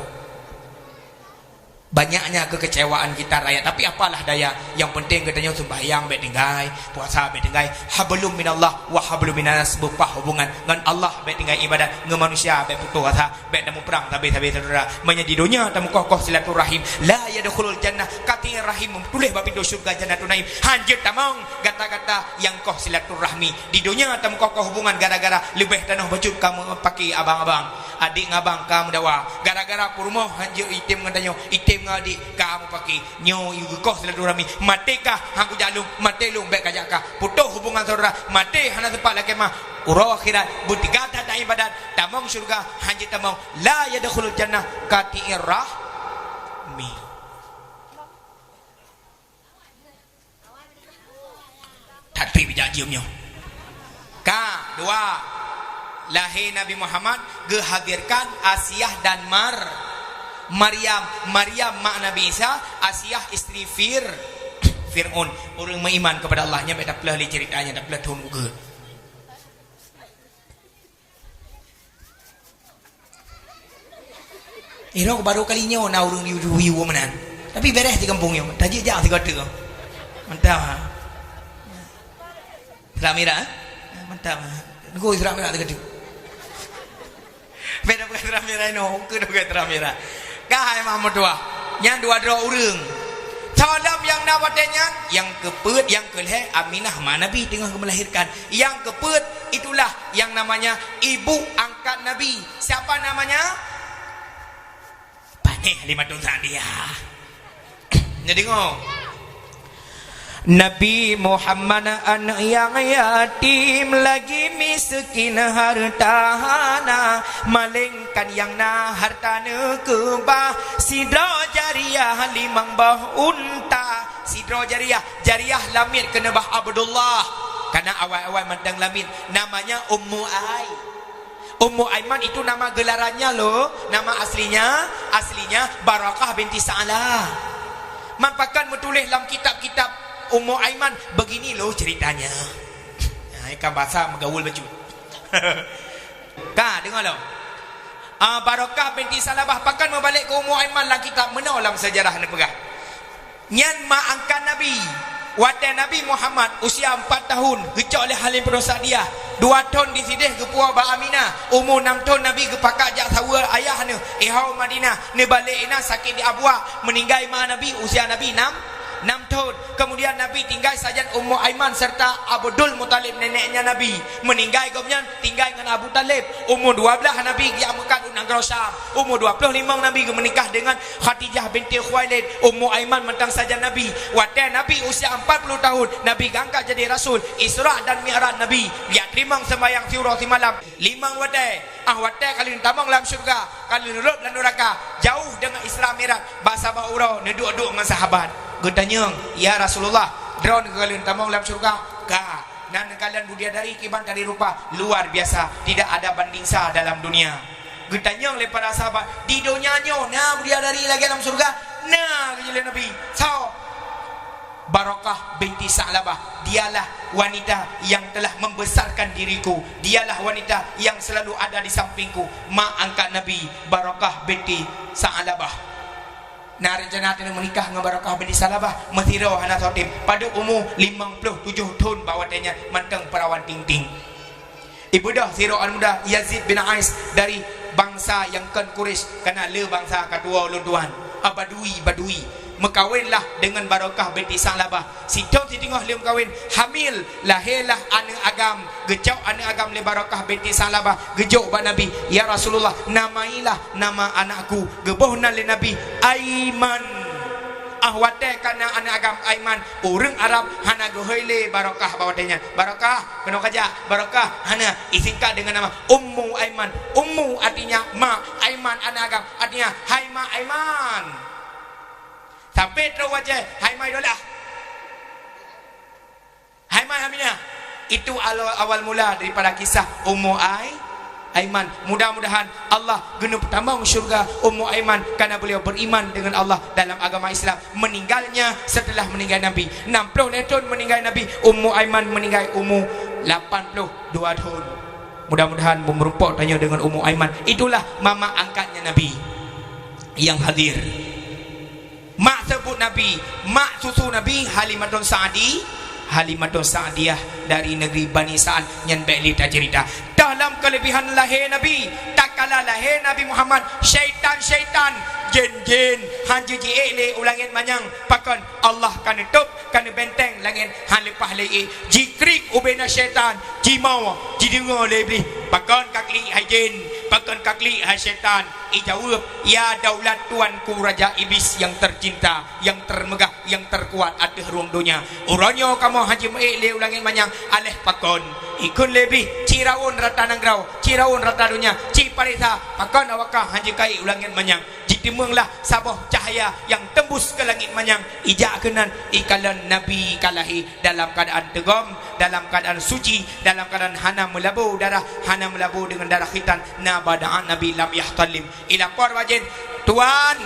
Banyaknya kekecewaan kita rakyat, tapi apalah daya, yang penting geutanyoe sembahyang bèk tinggai, puasa bèk tinggai, hablum minallah wa hablum minannas, beupah hubungan ngon Allah bèk tinggai ibadat, ngon manusia bèk putoh asa. Bèk tamuprang sabé-sabé syedara. Meunyoe di donya tameukoh-koh silaturahim, la yadkhulul jannah, kating rahim tuléh bak pintoe syeuruga Jannatun Naim. Hanjeuet tamong gata-gata nyang koh silaturahmi. Di donya tameukoh-koh hubungan gara-gara leubeh tanoh bacut ka meupaki abang-abang, adék ngon abang ka meudawa. Gara-gara peurumoh hanjeuet item ngon tanyoe, item ngon adék ka meupaki. Nyoe geukoh silaturahmi. Maté kah, han kujak lôn, maté lôn bèk kajak kah. Putoh hubungan syedara, maté hana sempat lakèe mah. Uroe akhirat, beuteuga that-that ibadat, tamong syeuruga, hanjeuet tamong, la yadkhulul jannah, kati'ir rahmi. That pih bijak jeuem nyoe. Ka, dua. Lahé Nabi Muhammad geuhadirkan Asiah dan Mar-, Maryam. Maryam mak Nabi Isa, Asiah istri Fir-, Fir'aun. Ureueng meuiman kepada Allah, nyan bèk tapeuleueh lé ceurita nyan, tapeuleueh thôn ukeue. Irok baru kali nyoe na ureueng yue-yue meunan. Tapi beres di kampung nyoe. Tajak jak sigoe teuk. Mantap, ha. Serak mirah, eh? Mantap, ha. Nunggu serak mirah sigoe teuk. Beda bukan serak mirah inoe, ke bukan serak mirah. Ka hai mah meutuah. Nyan dua droe ureueng. Salam nyang na watèe nyan, nyang keupeuet, nyang keulhèe Aminah ma Nabi teungoh geumeulahirkan. Nyang keupeuet itulah yang namanya ibu angkat Nabi. Siapa namanya? Panéh Halimatun Sa'diyah. Neudeungoe. Nabi Muhammad aneuk nyang yatim, lagi miskin hareuta hana, maléngkan nyang na hareuta neukeubah, sidroe jariyah limong boh unta, sidroe jariyah, jariyah lamiet keuneubah Abdullah, kana awai-awai mantong lamiet, namanya Ummu Ai-, Ummu Aiman itu nama gelarannya loh, nama aslinya, aslinya Barakah binti Sa'labah. Man pakon meutuléh lam kitab-kitab Ummu Aiman, begini loh ceritanya. Nah, ikan basa meugaul bacut. Ka, deungoe lom. Ah, Barakah binti Sa'labah pakon meubalek keu Ummu Aiman lam kitab meunoe lam sejarah neupeugah. Nyan ma angkat Nabi. Watèe Nabi Muhammad usia empat tahun, geucok lé Halimatun Sa'diyah. Dua thon disideh geupuwoe bak Aminah. Umu nam thon Nabi geupakat jak saweue ayah neuh, i ho Madinah. Neubalek inan sakét di abuak, meuninggai ma Nabi, usia Nabi nam, nam thon. Kemudian Nabi tinggai sajan Ummu Aiman serta Abdul Muthalib, neneknya Nabi. Meuninggai gobnyan, tinggai ngon Abu Thalib. Umu dua blaih Nabi geujak meukat u nanggroe Syam. Umu dua ploh limong Nabi geumeunikah deungon Khadijah binti Khuwailid, Ummu Aiman mantong sajan Nabi. Watèe Nabi usia empat puluh tahun, Nabi geuangkat jadi rasul. Isra dan Mi'raj Nabi, geujak teurimong seumbahyang siuroe simalam. Limong watèe, ah watèe ka lheueh tamong lam syeuruga, ka lheueh rhot lam nuraka, jauh deungon Isra Mi'raj, bak saboh uroe neuduek-duek ngon sahabat. Geutanyong, "Ya Rasulullah, droeneuh ka lheueh tamong lam syeuruga?" "Ka." "Na neukalon bidadari kiban tari rupa, luar biasa, tidak ada banding sa dalam dunia." Geutanyong lé para sahabat, "Di donya nyoe na bidadari lagèe lam syeuruga?" "Na," geujaweueb lé Nabi. "Soe?" "Barakah binti Sa'labah. Dialah wanita yang telah membesarkan diriku. Dialah wanita yang selalu ada di sampingku." Ma angkat Nabi, Barakah binti Sa'labah. Na rencana teungoh meunikah ngon Barakah binti Sa'labah, meusidroe hana soe tem. Padub umu limong ploh tujoh thon bak watèe nyan, mantong peurawan ting-ting. Ibeudôh sidroe aneuk muda, Yazid bin Ais dari Bansa nyang kon Quraisy, kana le bansa ka tuwo ulôn tuan. A Badui, Badui. Meukawenlah deungon barokah binti Sa'labah. Sithon siteungoh lheueh meukawen, hamil, lahé lah aneuëk agam. Geucok aneuëk agam lé barokah binti Sa'labah. Geujok bak Nabi, "Ya Rasulullah, namailah nama anakku." Geuboh nan lé Nabi, Aiman. Ah watée kana aneuëk agam Aiman, ureuëng Arab hana geuhôi lé barokah bak watée nyan. Barokah, keunoe kajak, barokah, hana. Isingkat deungon nama Ummu Aiman. Ummu artinya mak, Aiman aneuëk agam, artinya hai mak Aiman. Sampai trok watée, hai mak idolah. Hai mak Aminah. Itu awal, awal mula daripada kisah Ummu Ai-, Aiman. Mudah-mudahan Allah geuneuk tamong syurga Ummu Aiman karena beliau beriman dengan Allah dalam agama Islam. Meninggalnya setelah meninggal Nabi. Enam puluh lhée thon meninggal Nabi, Ummu Aiman meninggal umur lapan puluh dua thon. Mudah-mudahan meureumpok tanyoe dengan Ummu Aiman. Itulah mama angkatnya Nabi yang hadir. Mak seubut Nabi, mak susu Nabi, Halimatun Sa'di, Halimatun Sa'diyah dari negeri Bani Sa'ad nyan bék lé taceurita. Dalam keulebihan lahé Nabi, takala lahé Nabi Muhammad, syaitan-syaitan, jén-jén, hana jiék lé u langét manyang, pakon Allah ka neutôb, ka neubenteng langét, hana leupah lé ék. Jiklik ubena syaitan, jimau, jideungoe lé Iblih, "Pakon ka klik hai jén? Pakon ka klik hai syaitan?" Ijaweueb, "Ya daulat tuanku Raja Iblis yang tercinta, yang termegah, yang terkuat ateueh rhueng donya. Uroe nyoe kamoe hana jimeuék lé u langét manyang, aléh pakon?" Ikheun lé Iblih, "Ci raun rata nanggroe, ci raun rata donya, ci paréksa pakon awak kah hana jikeuék u langét manyang." Jiteumeunglah saboh cahya nyang teumbus keu langét manyang. Ijak keunan, ikalon Nabi ka lahé dalam keuadaan teugom, dalam keuadaan suci, dalam keuadaan hana meulabô darah, hana meulabô deungon darah khitan, na bada'an Nabi lam yahtalim. Ilapor bak jén, "Tuan,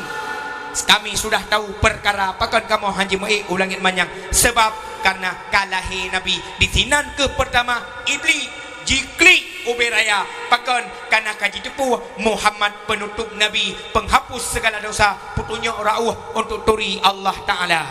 kami sudah tahu perkara pakon kamoe hana jimeuék u langét manyang, seubab karena ka lahé Nabi." Disinan keuh peurtama Iblih jiklik ubé raya, pakon kana ka jiteupeue Muhammad peunutôb Nabi, peunghapus segala dosa, peutunyok rauh untuk turi Allah Ta'ala.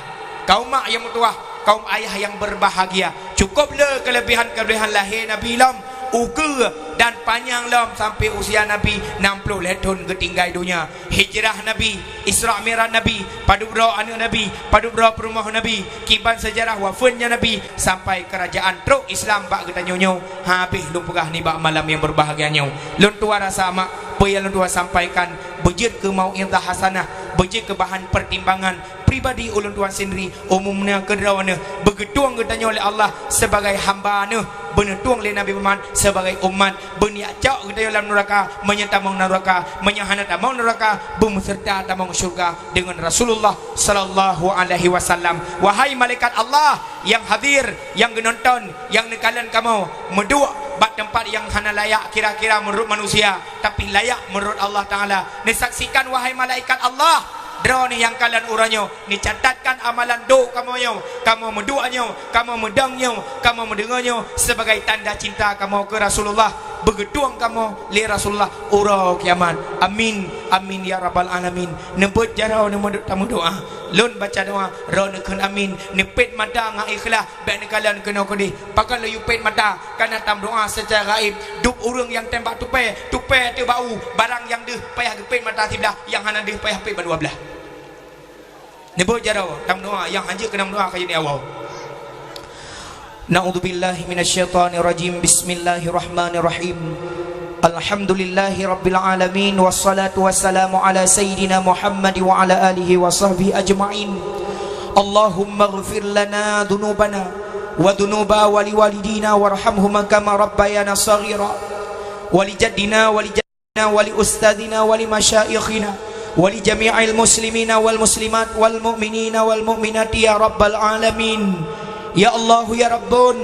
Kaum mak nyang meutuwah, kaum ayah nyang berbahagia, cukup le keulebihan-keulebihan lahé Nabi lom, ukeue dan panyang lom sampai usia Nabi enam puluh lhée thon geutinggai donya. Hijrah Nabi, Isra Mi'raj Nabi, padub droe aneuëk Nabi, padub droe peurumoh Nabi, kiban seujarah wafeuetnya Nabi, sampai keurajaan trok Islam bak geutanyoe nyoe, habéh lôn peugah nibak malam nyang berbahagia nyoe. Lôn tuan rasa mak, peue nyang lôn tuan sampaikan, beujeuet keu mau'izah hasanah, beujeuet keu bahan pertimbangan pribadi ulôn tuan sendiri, umumnya keudroe neuh, beugeutong geutanyoe lé Allah sebagai hamba neuh, beuneutueng lé Nabi Muhammad sebagai umat, beuniat cok geutanyoe lam nuraka, meunyoe tamong nuraka, meunyoe hana tamong nuraka, beumeuseurta tamong syurga deungon Rasulullah sallallahu alaihi wasallam. Wahai malaikat Allah nyang hadir, nyang geunonton, nyang neukalon kamoe, meuduek bak teumpat nyang hana layak kira-kira meunurot manusia, tapi layak meunurot Allah Ta'ala. Neusaksikan, wahai malaikat Allah, droeneuh nyang kalon uroe nyoe, neucatatkan amalan dôk kamoe nyoe, kamoe meuduek nyoe, kamoe meudong nyoe, kamoe meudeungoe nyoe sebagai tanda cinta kamoe keu Rasulullah. Beugeutong kamoe lé Rasulullah uroe kiamat. Amin, amin ya rabbal alamin. Neubeuet jaroe, neumeudoa, tameudoa. Lôn baca doa, droeneuh kheun amin. Neupet mata ngon ikhlas, bék neukalon keunoe keudeh. Pakon lôn yue pet mata? Kana tameudoa seucara gaéb. Dub ureuëng nyang tem bak tupée, tupée ateueh bak u, barang nyang deuh payah geupet mata siblah, nyang hana deuh payah pet bak dua blaih. Neubeuet jaroe, tameudoa, nyang hanjeuet keu tameudoa ka jeuet di awai. Na'udzubillahi minasyaitonirrajim. Bismillahirrahmanirrahim. Alhamdulillahi rabbil alamin, wassalatu wassalamu ala sayyidina Muhammad wa ala alihi wa sahbihi ajma'in. Allahummaghfir lana dzunubana wa dzunuba waliwalidina warhamhuma kama rabbayana shaghira. Wa li jaddina wa li jaddina wa li ustadzina wa li masyaikhina wa li jami'il muslimina wal muslimat wal mu'minina wal mu'minati ya rabbal alamin. Ya Allah, ya Rabbun,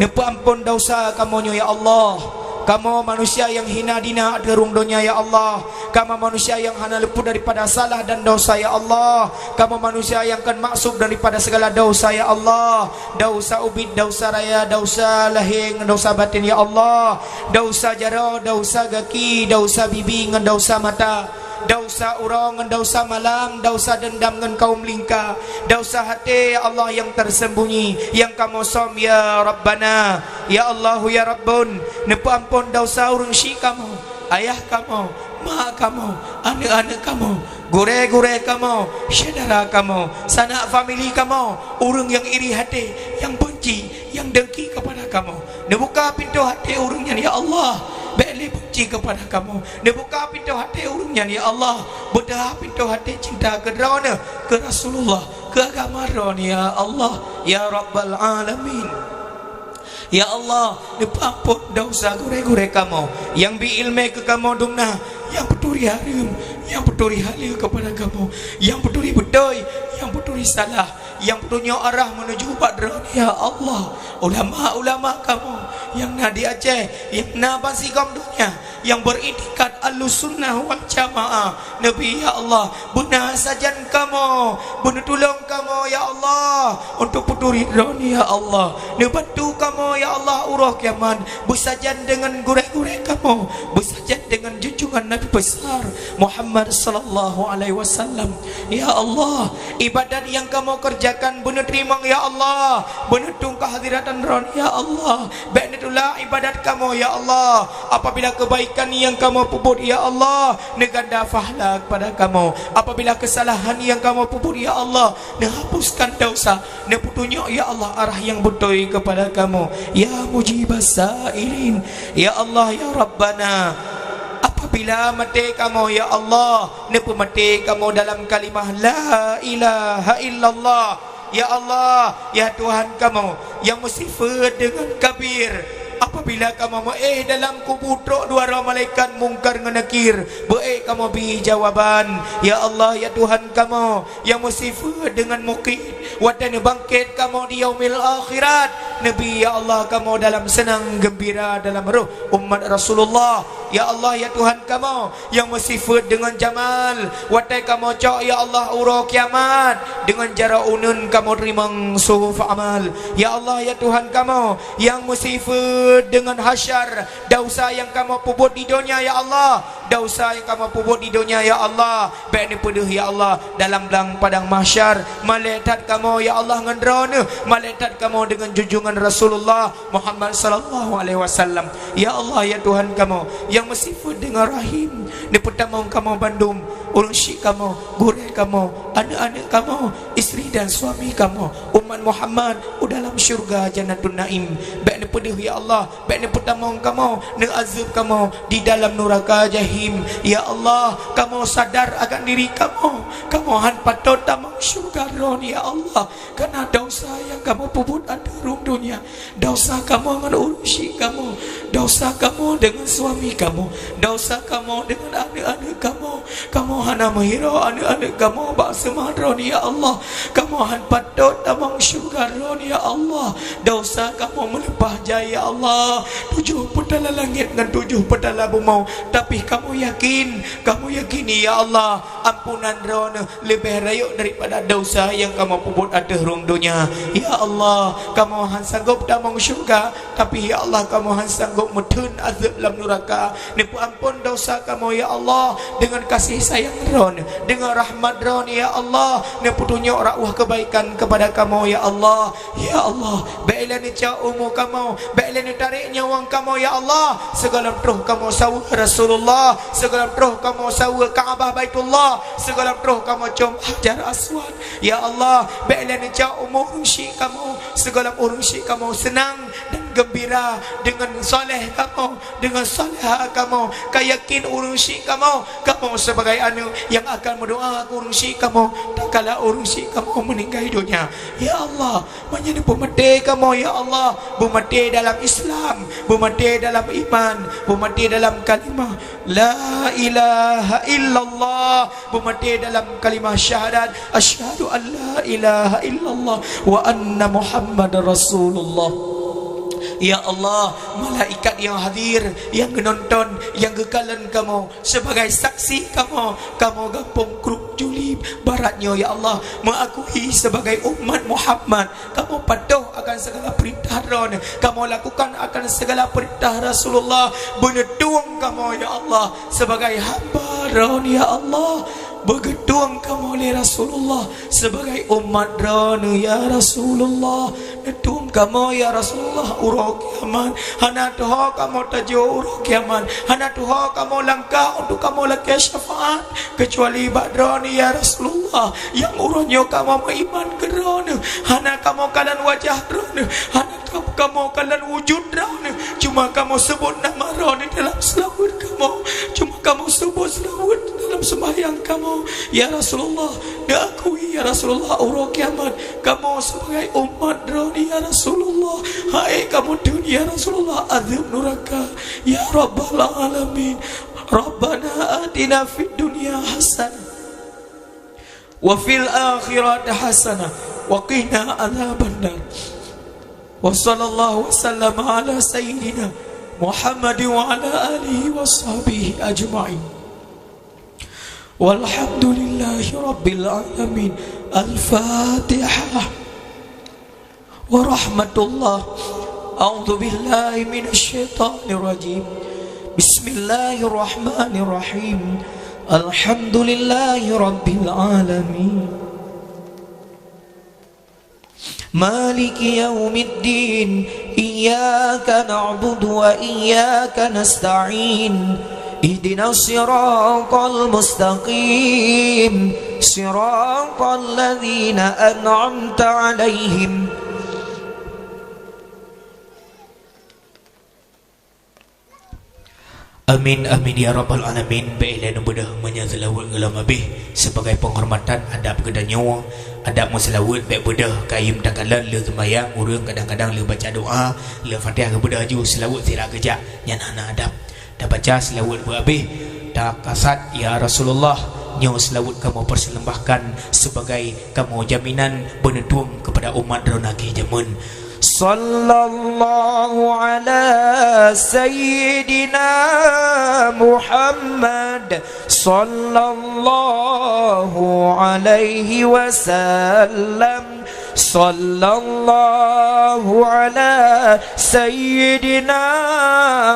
neupeuampon dosa kamoe nyoe, ya Allah. Kamoe manusia nyang hina dina ateueh rhueng donya, ya Allah. Kamoe manusia nyang hana luput daripada salah dan dosa, ya Allah. Kamoe manusia nyang kon maksum daripada segala dosa, ya Allah. Dosa ubit, dosa raya, dosa lahé ngon dosa batin, ya Allah. Dosa jaroe, dosa gaki, dosa bibi ngon dosa mata. Dosa uroe ngon dosa malam, dosa dendam ngon kaum lingka, dosa até, ya Allah, nyang tersembunyi, nyang kamoe som, ya Rabbana. Ya Allahu, ya Rabbun, neupeuampon dosa ureuëng syik kamoe, ayah kamoe, Mak kamoe, aneuk-aneuk kamoe, gurée-gurée kamoe, syedara kamoe, sanak famili kamoe, ureuëng nyang iri até, nyang beunci, nyang dengki keupada kamoe. Neubuka pintoe até ureuëng nyan, ya Allah, bék lé beunci keupada kamoe. Neubuka pintoe até ureuëng nyan, ya Allah, beuteuha pintoe até cinta keu Droeneuh, keu Rasulullah, keu agama Droeneuh, ya Allah, ya Rabbal Alamin. Ya Allah, neupeuamphon desya gurée-gurée kamoe, nyang bi iéleumé keu kamoe dum na, nyang peuturi hareuem, nyang peuturi haleue keupada kamoe, nyang peuturi beutôi, nyang peuturi salah, nyang peutunyok arah meunuju bak Droeneuh, ya Allah. Ulama-ulama kamoe nyang na di Aceh, nyang na bansigom donya, nyang beuriktikad Ahlussunnah wal Jamaah, Nabi, ya Allah, beuna sajan kamoe, beuneutulông kamoe, ya Allah, untuk peuturi Droeneuh, ya Allah. Neubantu kamoe, ya Allah, uroe kiamat, beusajan deungon gurée-gurée kamoe, beusajan deungon junjungan Nabi besar Muhammad sallallahu alaihi wasallam. Ya Allah, ibadat nyang kamoe keureujakan beuneuteurimong, ya Allah, beuneutulông keuhadiratan Droeneuh, ya Allah. Bék neutulak ibadat kamoe, ya Allah. Apabila keubaikan nyang kamoe peubuet, ya Allah, neuganda pahala keupada kamoe. Apabila keusalahan nyang kamoe peubuet, ya Allah, neuhapuskan desya, neupeutunyok, ya Allah, arah nyang beutôi keupada kamoe. Ya Mujibas Sailin, ya Allah, ya Rabbana, apabila maté kamoe, ya Allah, neupeumaté kamoe dalam kalimah la ilaha illallah. Ya Allah, ya Tuhan kamoe, nyang meusifeuet deungon Kabir, apabila kamoe meuéh dalam kubu trok dua droe malaikat Mungkar ngon Nakir, beuék kamoe bi jawaban. Ya Allah, ya Tuhan kamoe, nyang meusifeuet deungon Muqit, watée neubangkét kamoe di yaumil akhirat, neubi, ya Allah, kamoe dalam seunang geumbira dalam roh umat Rasulullah. Ya Allah, ya Tuhan kamoe, nyang meusifeuet deungon Jamal, watée kamoe cok, ya Allah, uroe kiamat, deungon jaroe uneuen kamoe teurimong suhuf amal. Ya Allah, ya Tuhan kamoe, nyang meusifeuet deungon Hasyar, desya nyang kamoe peubuet di donya, ya Allah, desya nyang kamoe peubuet di donya, ya Allah, bék neupeudeuh, ya Allah, dalam blang padang mahsyar. Malée that kamoe, ya Allah, ngon Droeneuh, malée that kamoe deungon junjungan Rasulullah Muhammad sallallahu alaihi wasallam. Ya Allah, ya Tuhan kamoe, nyang meusifeuet deungon Rahim, neupeutamong kamoe bandum, ureuëng syik kamoe, gurée kamoe, aneuk-aneuk kamoe, istri dan suami kamoe, umat Muhammad, u dalam syeuruga Jannatun Naim. Bék neupeudeuh, ya Allah, bék neupeutamong kamoe, neuazeueb kamoe di dalam nuraka Jahim. Ya Allah, kamoe sadar akan diri kamoe, kamoe han patot tamong syeuruga Droeneuh, ya Allah, kareuna desya nyang kamoe peubuet ateueh rhueng donya. Desya kamoe ngon ureuëng syik kamoe, desya kamoe deungon suami kamoe, desya kamoe deungon aneuk-aneuk kamoe. Kamoe hana meuhiro aneuk-aneuk kamoe bak seumah Droeneuh, ya Allah. Kamoe han patot tamong syeuruga Droeneuh, ya Allah. Desya kamoe meuleupah jai, ya Allah, tujoh peutala langét ngon tujoh peutala bumoe. Tapi kamoe yakin, kamoe yakini, ya Allah, ampunan Droeneuh leubeh rayeuk daripada desya nyang kamoe peubuet ateueh rhueng donya. Ya Allah, kamoe han sanggob tamong syeuruga, tapi, ya Allah, kamoe han sanggob meutheun azeueb lam nuraka. Neupeuamphon desya kamoe, ya Allah, deungon kasih sayang Droeneuh, deungon rahmat Droeneuh, ya Allah, neupeutunyok dakwah keubaikan keupada kamoe, ya Allah. Ya Allah, bék lé neucok umu kamoe, bék lé neutarek nyawöng kamoe, ya Allah, sigohlom troh kamoe saweue Rasulullah, sigohlom troh kamoe saweue Ka'bah Baitullah, sigohlom troh kamoe com Hajar Aswad. Ya Allah, bék lé neucok umu ureuëng syik kamoe, sigohlom ureuëng syik kamoe seunang dan geumbira deungon saleh kamoe, deungon saleha kamoe. Ka yakin ureuëng syik kamoe, kamoe sibagai aneuk nyang akan meudoa keu ureuëng syik kamoe, tatkala ureuëng syik kamoe meuninggai donya. Ya Allah, meunyoe neupeumaté kamoe, ya Allah, beumaté dalam Islam, beumaté dalam iman, beumaté dalam kalimah la ilaha illallah, beumaté dalam kalimah syahadat, asyhadu an la ilaha illallah wa anna Muhammadar Rasulullah. Ya Allah, malaikat nyang hadir, nyang geunonton, nyang geukalon kamoe sibagai saksi kamoe, kamoe gampông Kruk Julib Barat nyoe, ya Allah, meuakui sibagai umat Muhammad. Kamoe patuh akan segala peurintah Droeneuh. Kamoe lakukan akan segala peurintah Rasulullah. Beuneutulông kamoe, ya Allah, sebagai hamba Droeneuh, ya Allah. Beugeutueng kamoe lé Rasulullah sebagai umat Droeneuh, ya Rasulullah. Tueng kamoe, ya Rasulullah, uroe kiamat. Hana tuho kamoe tajoe uroe kiamat. Hana tuho kamoe langkah untuk kamoe lakée syafaat, keucuali bak Droeneuh, ya Rasulullah, nyang uroe nyoe kamoe meuiman keu Droeneuh. Hana kamoe kalon wajah Droeneuh, hana kamoe kalon wujud Droeneuh, cuma kamoe seubut nama Droeneuh dalam seulaweuet kamoe, cuma kamoe seubut seulaweuet dalam seumbahyang kamoe. Ya Rasulullah, neuakui, ya Rasulullah, uroe kiamat kamoe sebagai umat Droeneuh, ya Rasulullah. Hai kamoe theun, ya Rasulullah, azab nuraka, ya Rabbal Alamin. Rabbana atina fid dunya hasanah wa fil akhirati hasanah wa qina adzabannar. Wa sallallahu wa sallama ala sayyidina Muhammad wa ala alihi wa sahbihi ajma'in. Walhamdulillahi rabbil alamin. Al-Fatihah. Wa rahmatullah. A'udzu billahi minasy syaithanir rajim. Bismillahirrahmanirrahim. Alhamdulillahi rabbil alamin. Maliki yaumiddin. Iyyaka na'budu wa iyyaka nasta'in. Ihdinas siratal mustaqim. Siratal ladzina an'amta 'alaihim. Amin, amin, ya rabbal alamin. Bék ilée neubeudôh meunyoe seulaweuet gohlom abéh. Sibagai penghormatan adab geutanyoe, adab meuseulaweuet bék beudôh kayém takalon lé seumayang, ureuëng kadang-kadang lé baca doa, lé Fatihah geubeudôh aju seulaweuet sira geujak, nyan hana adab. Tabaca seulaweuet beu abéh, takasat, ya Rasulullah, nyoe seulaweuet kamoe perseuleumahkan sibagai kamoe jaminan beuneutueng keupada umat droeneuh akhé jameun. Sallallahu ala sayyidina Muhammad. Sallallahu alaihi wasallam. Sallallahu ala sayyidina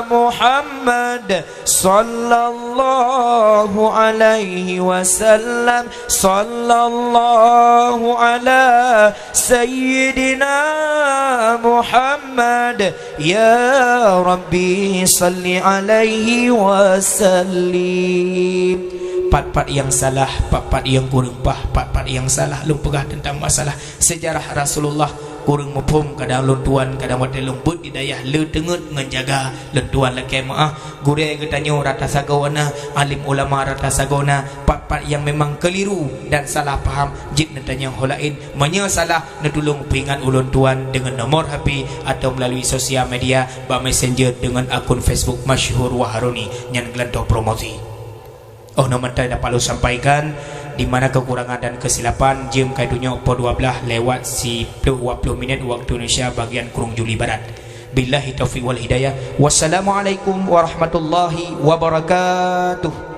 Muhammad. Sallallahu alaihi wasallam. Sallallahu ala sayyidina Muhammad. Ya Rabbi, salli alaihi wasallim. Pat-pat nyang salah, pat-pat nyang kureueng paih, pat-pat nyang salah lôn peugah teuntang masalah sejarah Rasulullah, kureueng muphom, kadang lôn tuan, kadang watée lôn beuet di dayah le teungeut ngon jaga, lôn tuan lakée meuáh. Gurée geutanyoe rata sagoe na, alim ulama rata sagoe na, pat-pat nyang memang keuliru dan salah paham, jeuet neutanyong ho laén. Meunyoe salah, neutulông peuingat ulôn tuan deungon nomor H P atawa meulalui sosial media bak messenger deungon akun Facebook Masyhur Waharuni nyang geulantoe promosi. Oh, noe mantong dapat lôn sampaikan, di mana kekurangan dan kesilapan, jeuem ka itunyok poh dua blaih lewat siplôh dua ploh minét waktu Indonesia bagian Krung Juli Barat. Billahi taufiq wal hidayah. Wassalamualaikum warahmatullahi wabarakatuh.